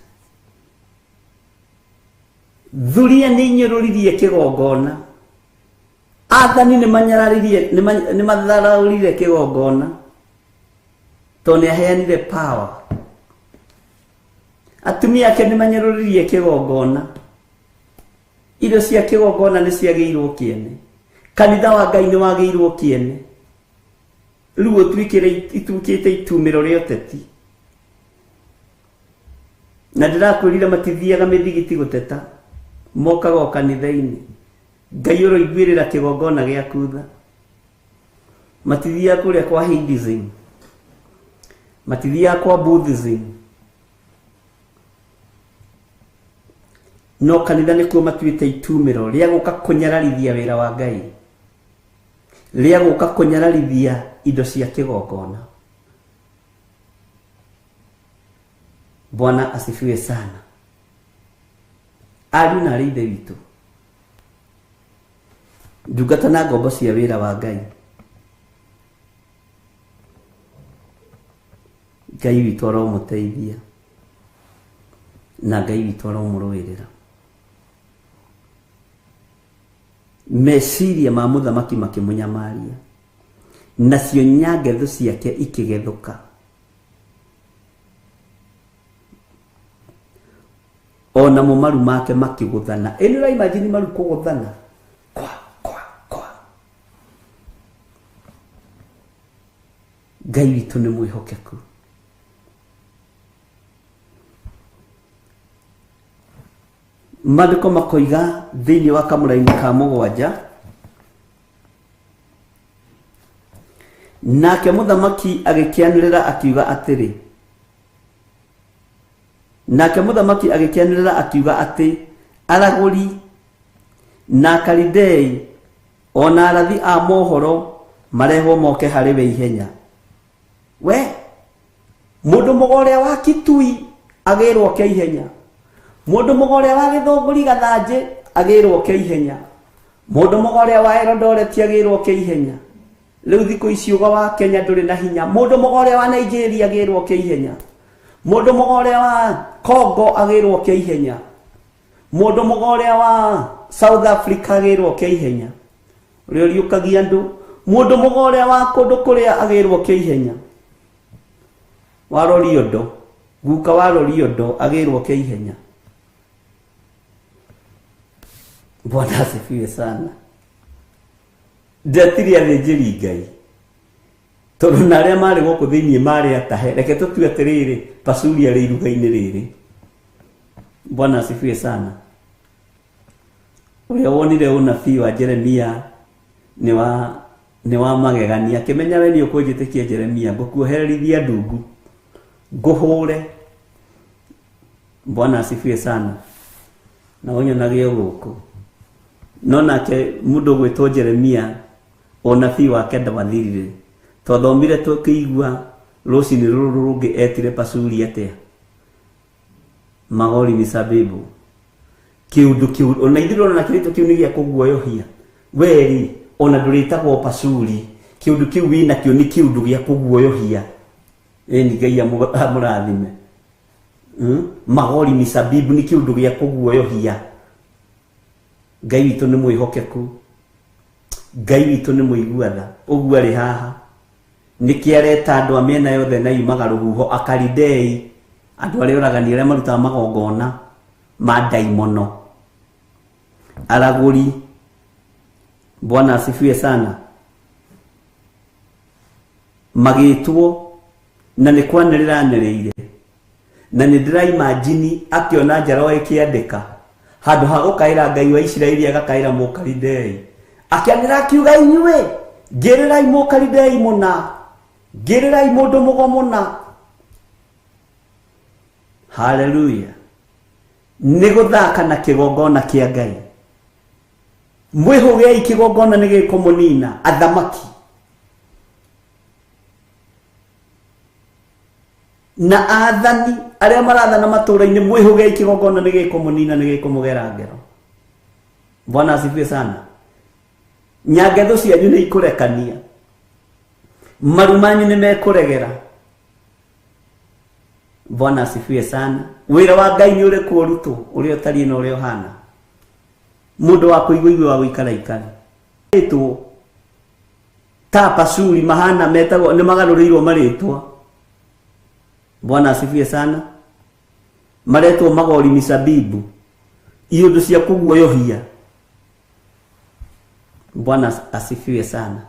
Speaker 3: Thuria nĩ inyũrũririe kĩgongona. Athani nĩ manyararirie, nĩ matharaũrire kĩgongona. Tondũ nĩ aheanire power. Atumia ake nĩ manyũrũririe kĩgongona. Irio cia kĩgongona nĩ ciagĩirwo kĩene. Kanitha wa Ngai nĩ wagĩirwo kĩene. Rĩu ũtuĩkĩre ituĩkĩte itumĩro rĩa ũteti. Na ndĩrakwĩrire matithiaga mĩthigiti gũteta. Mokaga o kanitha-inĩ. Ngai ũroiguĩrĩra kĩgongona gĩaku tha. Matithiaga kũrĩa kwa Hinduism. Matithiaga kwa Buddhism. No kanitha nĩkuo matuĩte itumĩro rĩa gũka kũnyararithia wĩra wa Ngai. Rĩa gũka kũnyararithia indo cia kĩgongona. Bwana asifiwe sana. Ariũ na arĩ ithe witũ, ndungata na ngombo cia wĩra wa Ngai. Ngai witũ aromũteithia na Ngai witũ aromũrũĩrĩra. Meciria ma mũthamaki makĩmũnyamaria, nacio nyangethu ciake ikĩgethũka. Ona mo maru make makĩgũthana. Ĩ nĩ ũraimagine maru kũgũthana? Kwa, kwa, kwa. Ngai witũ nĩ mwĩhokeku. Maandĩko makoiga thĩinĩ wa kamũraini ka 7, nake mũthamaki agĩkĩanĩrĩra akiuga atĩrĩ, nake mũthamaki agĩkĩanĩrĩra akiuga atĩ aragũri na Akalidei ona arathi a mohoro marehwo moke harĩ we ihenya. We mũndũ mũgo ũrĩa wa Kitui agĩrwo ke ihenya. Mũndũ mũgo ũrĩa wa Gĩthũngũri Gathanjĩ agĩrwo ke ihenya. Mũndũ mũgo ũrĩa wa Eldoret agĩrwo ke ihenya. Rĩu thikũ ici ũgo wa Kenya ndũrĩ na hinya. Mũndũ mũgo ũrĩa wa Nigeria agĩrwo ke ihenya. Mũndũ mũgo ũrĩa wa Congo agĩrwo ke ihenya. Mũndũ mũgo ũrĩa wa South Africa agĩrwo ke ihenya. Ũrĩa ũriũkagia andũ. Mũndũ mũgo ũrĩa wa kũndũ kũrĩa agĩrwo ke ihenya. Wa Loliondo, guka wa Loliondo agĩrwo ke ihenya. Bwana asifiwe sana. Ndetire athĩnjĩri Ngai. Tondũ na arĩa marĩ gũkũ thĩinĩ marĩ atahe. Reke tũtue atĩrĩrĩ, Pasuri arĩ iruga-inĩ rĩrĩ. Bwana asifiwe sana. Ũrĩa wonire ũnabii wa Jeremia nĩ wa magegania. Akĩmenya we nĩ ũkũnjĩtĩkia Jeremia, ngũkuohererithia ndungu, ngũhũre. Bwana asifiwe sana. Na ũnyonage o gũkũ. No nake mũndũ ũgwĩtwo Jeremia ũnabii wake ndwathirire. Twathomire tũkĩigua rũcinĩ rũrũ rũngĩ etire Pasuri atĩa? Magori misabibu. Kĩũndũ kĩu ona ithuĩ ndũrona kĩrĩtũ kĩu nĩ gĩa kũguoyohia. Weri ona ndũrĩtagwo Pasuri. Kĩũndũ kĩu wĩnakĩo nĩ kĩũndũ gĩa kũguoyohia. Ĩni Ngai amũrathime. Magori misabibu nĩ kĩũndũ gĩa kũguoyohia. Ngai witũ nĩ mwĩhokeku. Ngai witũ nĩ mũigua tha. Ũguo arĩ haha. Nĩkĩ areta andũ a mĩena yothe na yumaga rũhuho Akalidei, andũ arĩa oragani arĩa marutaga magongona ma ndaimono. Aragũri. Bwana asifiwe sana. Magĩtwo na nĩ kwanĩrĩra anĩrĩire. Na nĩ ndĩraimagine akĩona njaro ĩkĩandĩka. Handũ ha gũkaĩra Ngai wa Isiraeli agakaĩra Mũkalidei. Akĩanĩrĩra akiuga inyuĩ, ngĩrĩrai Mũkalidei mũna, ngĩrĩrai mũndũ mũgo mũna. Haleluya. Nĩ gũthaka na kĩgongona kĩa Ngai. Mwĩhũgei kĩgongona nĩ gĩkũmũnina athamaki. Na athani arĩa marathana matũũra-inĩ, mwĩhũgei, kĩgongona nĩ gĩkũmũnina, nĩ gĩkũmũgera ngero. Bwana asifiwe sana. Nyangetho cianyu nĩ ikũrekania, maru manyu nĩ mekũregera. Bwana asifiwe sana. Wĩra wa Ngai nĩ ũrĩkũ ũrutwo ũrĩa ũtariĩ na ũrĩa ũhana. Mũndũ wa kũigua igue, wa gũikara ikare. Ĩtwo ta Pashuri mahana metagwo nĩ magarũrĩirwo marĩtwa. Bwana asifiwe sana. Maretwo magori misabibu, iũndũ cia kũguoyohia. Bwana asifiwe sana.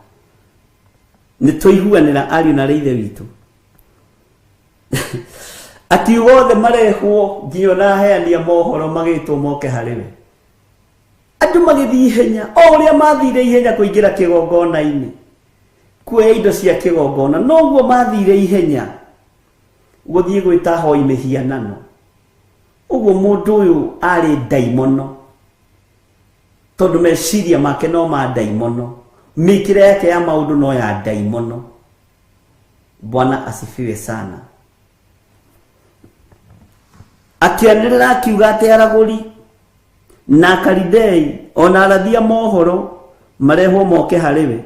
Speaker 3: Nĩ tũiguanĩra, ariũ na ithe witũ, akiuga othe marehwo, nginya ona aheani a mohoro magĩtwo moke harĩ we. Andũ magĩthiĩ ihenya, o ũrĩa mathire ihenya kũingĩra kĩgongona-inĩ kuoya indo cia kĩgongona, noguo mathire ihenya gũthiĩ gwĩta hoi mĩhianano. Ũguo mũndũ ũyũ arĩ ndaimono, tondũ meciria make no ma ndaimono, mĩkĩre yake ya maũndũ no ya ndaimono. Bwana asifiwe sana. Akĩanĩrĩra akiuga atĩ aragũri na Akalidei ona arathi a mohoro marehwo moke harĩ we.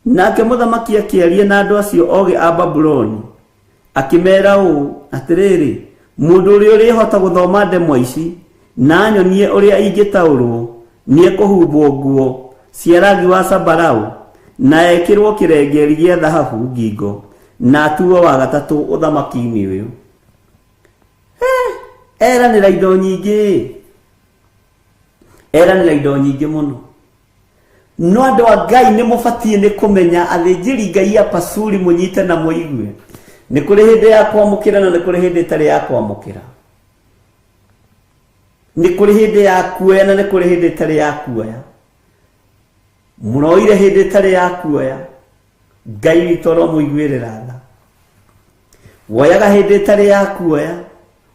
Speaker 3: Nake mũthamaki akĩaria na andũ acio ogĩ a Babuloni, akĩmeera ũũ: "Atĩrĩrĩ, mũndũ ũrĩa ũrĩhota gũthoma ndemwa ici na anyonie ũrĩa ingĩtaũrwo, nĩekũhumbwo nguo cia rangi wa zambarau na ekĩrwo kĩrengeri gĩa thahabu ngingo na atuo wa gatatũ ũthamaki-inĩ ũyũ." Eranĩra indo nyingĩ, eranĩra indo nyingĩ mũno. No andũ a Ngai, nĩ mũbatiĩ nĩ kũmenya, athĩnjĩri Ngai a Pasuri, mũnyite na mũigue, nĩ kũrĩ hĩndĩ ya kwamũkĩra na nĩ kũrĩ hĩndĩ ĩtarĩ ya kwamũkĩra, nĩ kũrĩ hĩndĩ ya kuoya na nĩ kũrĩ hĩndĩ ĩtarĩ ya kuoya. Mũroire hĩndĩ ĩtarĩ ya kuoya. Ngai witũ aromũiguĩrĩra tha. Woyaga hĩndĩ ĩtarĩ ya kuoya,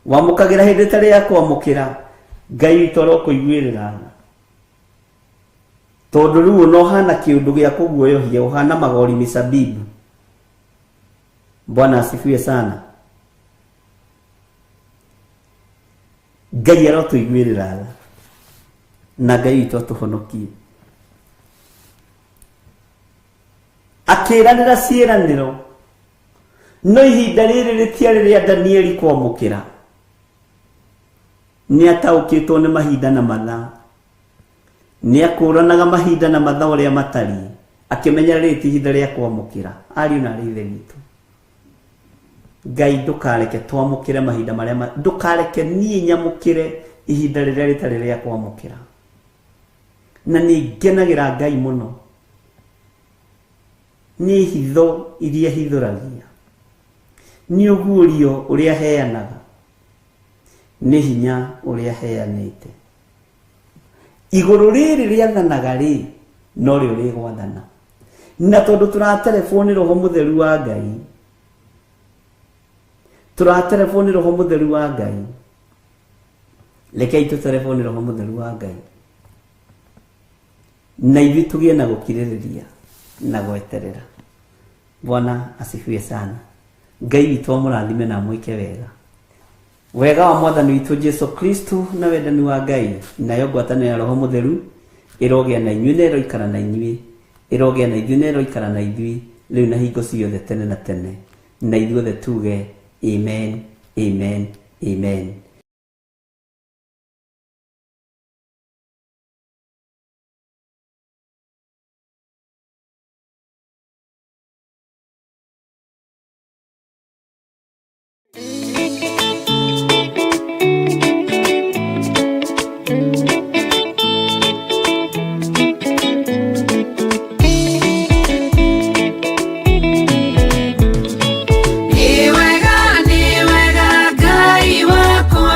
Speaker 3: wamũkagĩra hĩndĩ ĩtarĩ ya kwamũkĩra. Ngai witũ arokũiguĩrĩra tha, tondũ rĩu ona ũhana kĩũndũ gĩa kũguoyohia, ũhana magori misabibu. Bwana asifiwe sana. Ngai arotũiguĩrĩra tha na Ngai witũ atũhonokie. Akĩranĩra ciĩranĩro, no ihinda rĩrĩ rĩtiarĩ rĩa Danieli kwamũkĩra. Nĩ ataũkĩtwo nĩ mahinda na mathaa, nĩ akũranaga mahinda na mathaa ũrĩa matariĩ, akĩmenya rĩrĩ ti ihinda rĩa kwamũkĩra. Ariũ na arĩ ithe witũ, Ngai ndũkareke twamũkĩre mahinda marĩa ndũkareke niĩ nyamũkĩre ihinda rĩrĩa rĩtarĩ rĩa kwamũkĩra. Na nĩ ngenagĩra Ngai mũno nĩ hitho iria hithũragia, nĩ ũguũrio ũrĩa heanaga, nĩ hinya ũrĩa heanĩte. Igũrũ rĩrĩ rĩathanaga rĩ, no rĩo rĩgwathana. Na tondũ tũraterebwo nĩ Roho Mũtheru wa Ngai, tũraterebwo nĩ Roho Mũtheru wa Ngai, rekei tũterebwo nĩ Roho Mũtheru wa Ngai na ithuĩ tũgĩe na gũkirĩrĩria na gweterera. Bwana asifiwe sana. Ngai witũ amũrathime na amwĩke wega. Wega wa Mwathani witũ Jesu Kristo na wendani wa Ngai nayo ngwatanĩro ya Roho Mũtheru ĩrogĩa na inyuĩ na ĩroikara na inyuĩ, ĩrogĩa na ithuĩ na ĩroikara na ithuĩ rĩu na hingo ciothe, tene na tene. Na ithuothe tuge amen, amen, amen.
Speaker 4: Nĩ wega, nĩ wega, Ngai wakwa.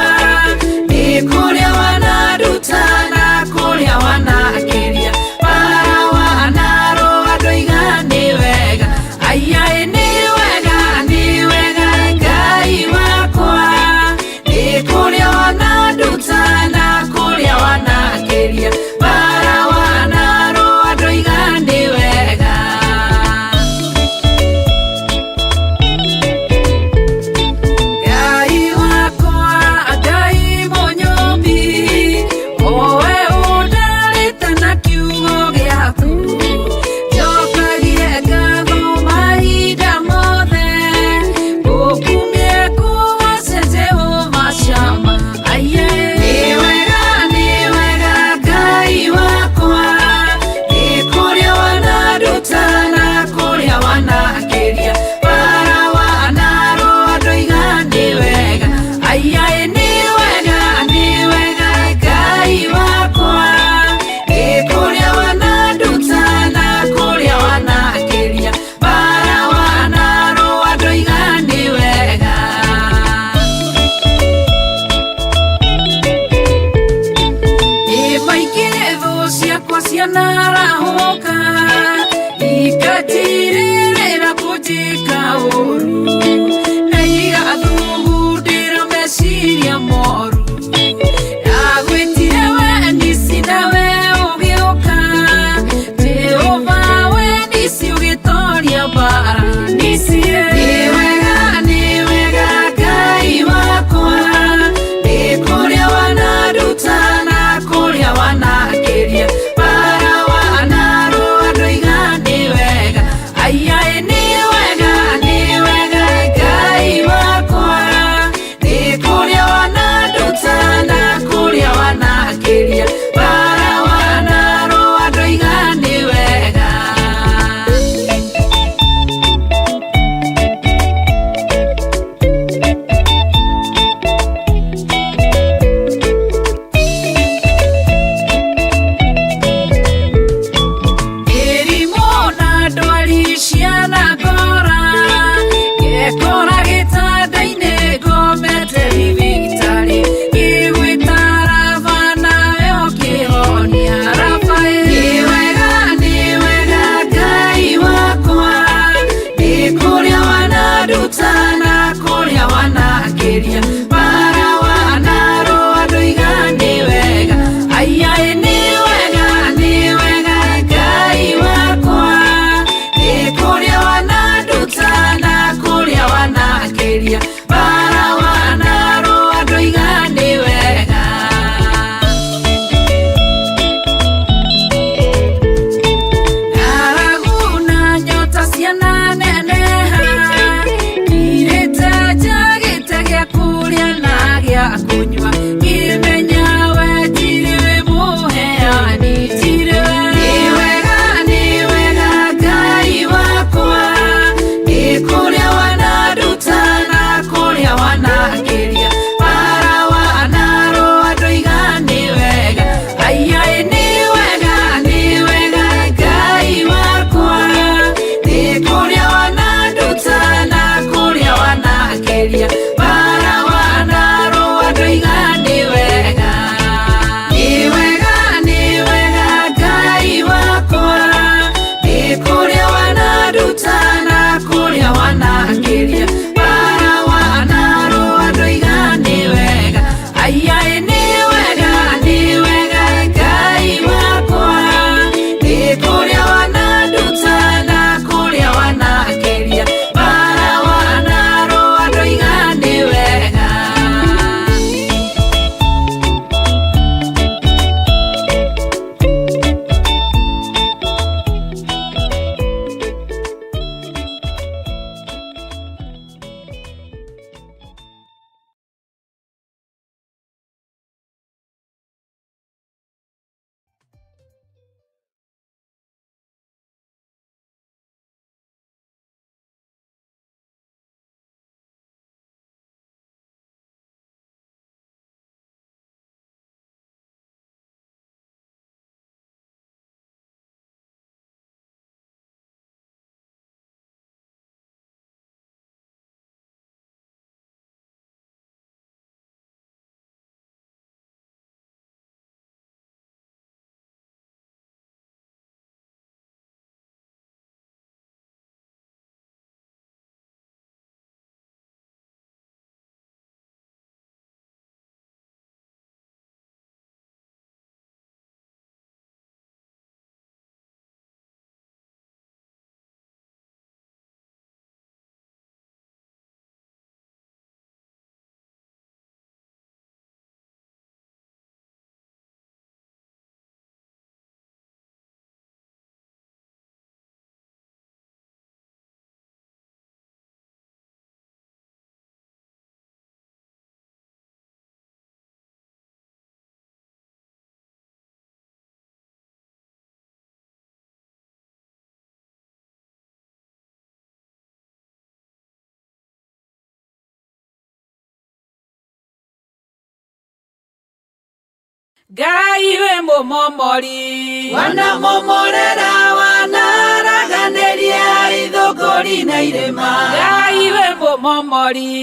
Speaker 4: Ngai wĩ mũmomori.
Speaker 5: Wanamomorera wanaraganĩria ithũngũri na irĩma.
Speaker 4: Ngai wĩ mũmomori.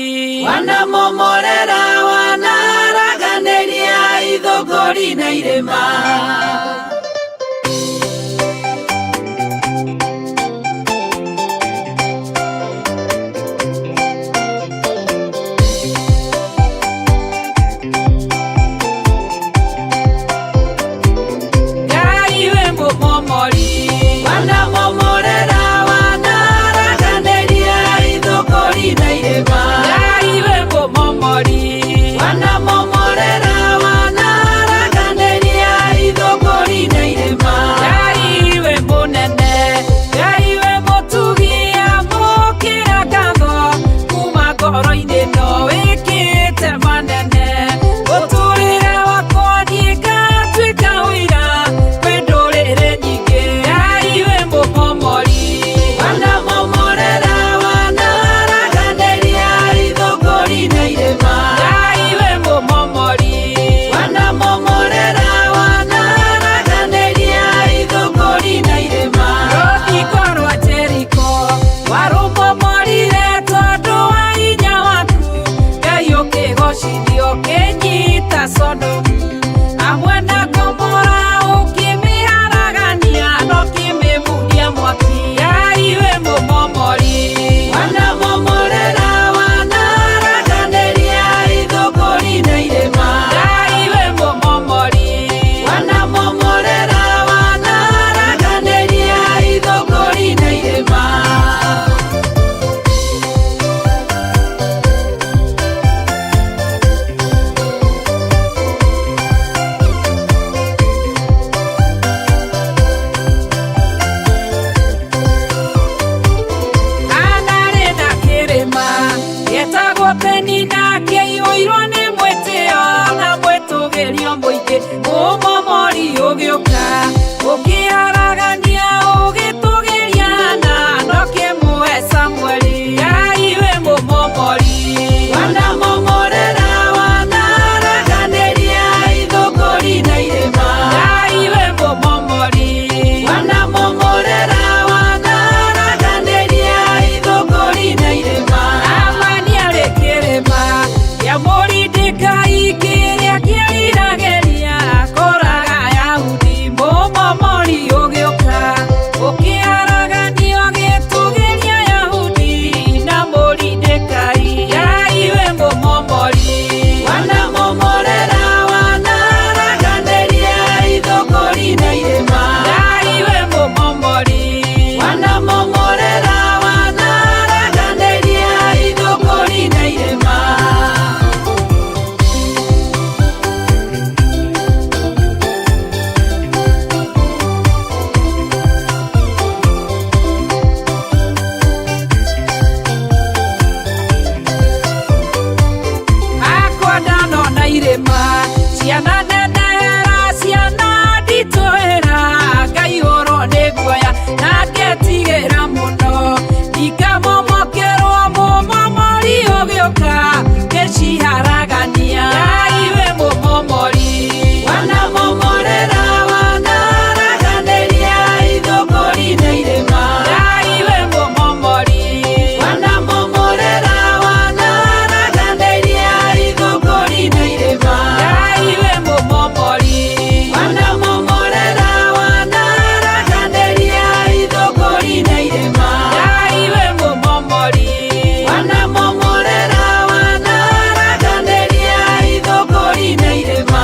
Speaker 5: Wanamomorera wanaraganĩria ithũngũri na irĩma.
Speaker 4: Ngai wĩ mũmomori.
Speaker 5: Wanamomorera wanaraganĩria ithũngũri na irĩma.
Speaker 4: Ngai wĩ mũmomori.
Speaker 5: Wanamomorera wanaraganĩria ithũngũri na irĩma.
Speaker 4: Ngai wĩ mũnene, Ngai wĩ mũtugi, amũkĩra ngatho kuma ngoro-inĩ no wĩkĩte manene. Mũtũrĩre wakwa niĩ ngatuĩka ũira kwĩ ndũrĩrĩ nyingĩ. Ngai wĩ mũmomori.
Speaker 5: Wanamomorera wanaraganĩria ithũngũri na irĩma.
Speaker 4: Ngai wĩ mũmomori.
Speaker 5: Wanamomorera wanaraganĩria ithũngũri na irĩma.
Speaker 4: Rũthingo rwa Jeriko warũmomorire tondũ wa hinya waku. Ngai ũkĩgocithio ũkĩnyita Sodomu hamwe na Gomora ũkĩmĩharagania na ũkĩmĩmuria mwaki. Ngai wĩ mũmomori.
Speaker 5: Wanamomorera wanaraganĩria ithũngũri na irĩma.
Speaker 4: Ngai wĩ mũmomori.
Speaker 5: Wanamomorera wanaraganĩria ithũngũri na irĩma.
Speaker 4: Anarĩ na kĩrĩma gĩtagwo Penina kĩiyũirwo nĩ mwĩtĩo na mwĩtũgĩrio mũingĩ. Mũmomori ũgĩũka ũkĩharagania ũgĩtũgĩria na ndũkĩmũhe Samueli. Ngai wĩ mũmomori.
Speaker 5: Wanamomorera wanaraganĩria ithũngũri na irĩma.
Speaker 4: Ngai wĩ mũmomori.
Speaker 5: Wanamomorera wanaraganĩria ithũngũri na irĩma.
Speaker 4: Amani arĩ kĩrĩma kĩa Moridekai kĩrĩa kĩriragĩria kũraga Ayahudi. Mũmomori ũgĩũka ũkĩharaganio ũgĩtũgĩria Ayahudi na Moridekai. Ngai wĩ mũmomori.
Speaker 5: Wanamomorera wanaraganĩria ithũngũri na irĩma.
Speaker 4: Ngai wĩ mũmomori.
Speaker 5: Wanamomorera wanaraganĩria ithũngũri na irĩma.
Speaker 4: Hakwa ndanona irĩma ciana nenehera ciana nditũhĩra ngaihũrwo nĩ guoya na ngetigĩra mũno ndikamomokerwo mũmomori ũgĩũka ngĩciharagania. Ngai wĩ mũmomori.
Speaker 5: Wanamomorera wanaraganĩria ithũngũri na irĩma.
Speaker 4: Ngai wĩ mũmomori.
Speaker 5: Wanamomorera wanaraganĩria ithũngũri na irĩma.
Speaker 4: Ngai wĩ mũmomori.
Speaker 5: Wanamomorera wanaraganĩria ithũngũri na irĩma.
Speaker 4: Ngai wĩ mũmomori.
Speaker 5: Wanamomorera wanaraganĩria ithũngũri na irĩma.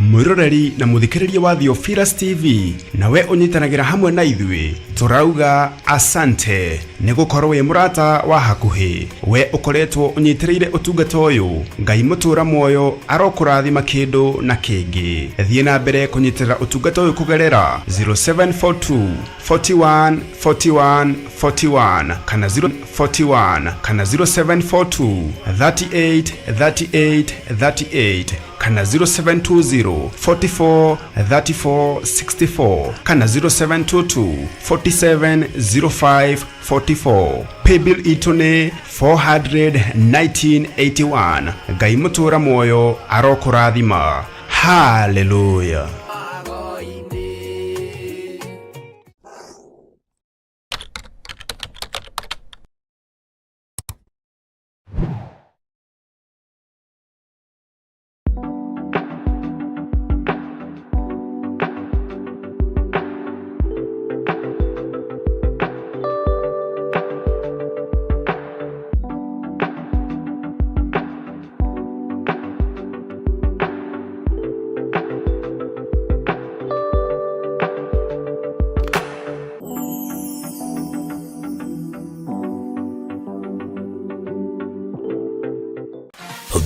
Speaker 2: Mwiroreri na muthikiriria wa Theophilus TV, nawe ũnyitanagĩra hamwe na ithuĩ. Tũrauga asante nĩ gũkorwo wĩ mũrata wa hakuhĩ. We ũkoretwo ũnyitĩrĩire ũtungata ũyũ, Ngai mũtũra muoyo arokũrathima kĩndũ na kĩngĩ. Thiĩ na mbere kũnyitĩrĩra ũtungata ũyũ kũgerera 0742 41 41 41 kana 041 kana 0742 38 38 38 kana 0720 44 34 64 kana 0722 47 05 44. Paybill itũ nĩ 41981. Ngai mũtũra muoyo arokũrathima. Haleluya.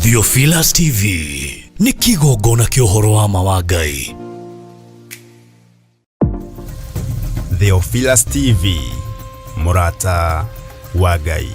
Speaker 6: Theophilus TV nĩ kĩgongona kĩa ũhoro wa ma wa Ngai.
Speaker 2: Theophilus TV, mũrata wa Ngai.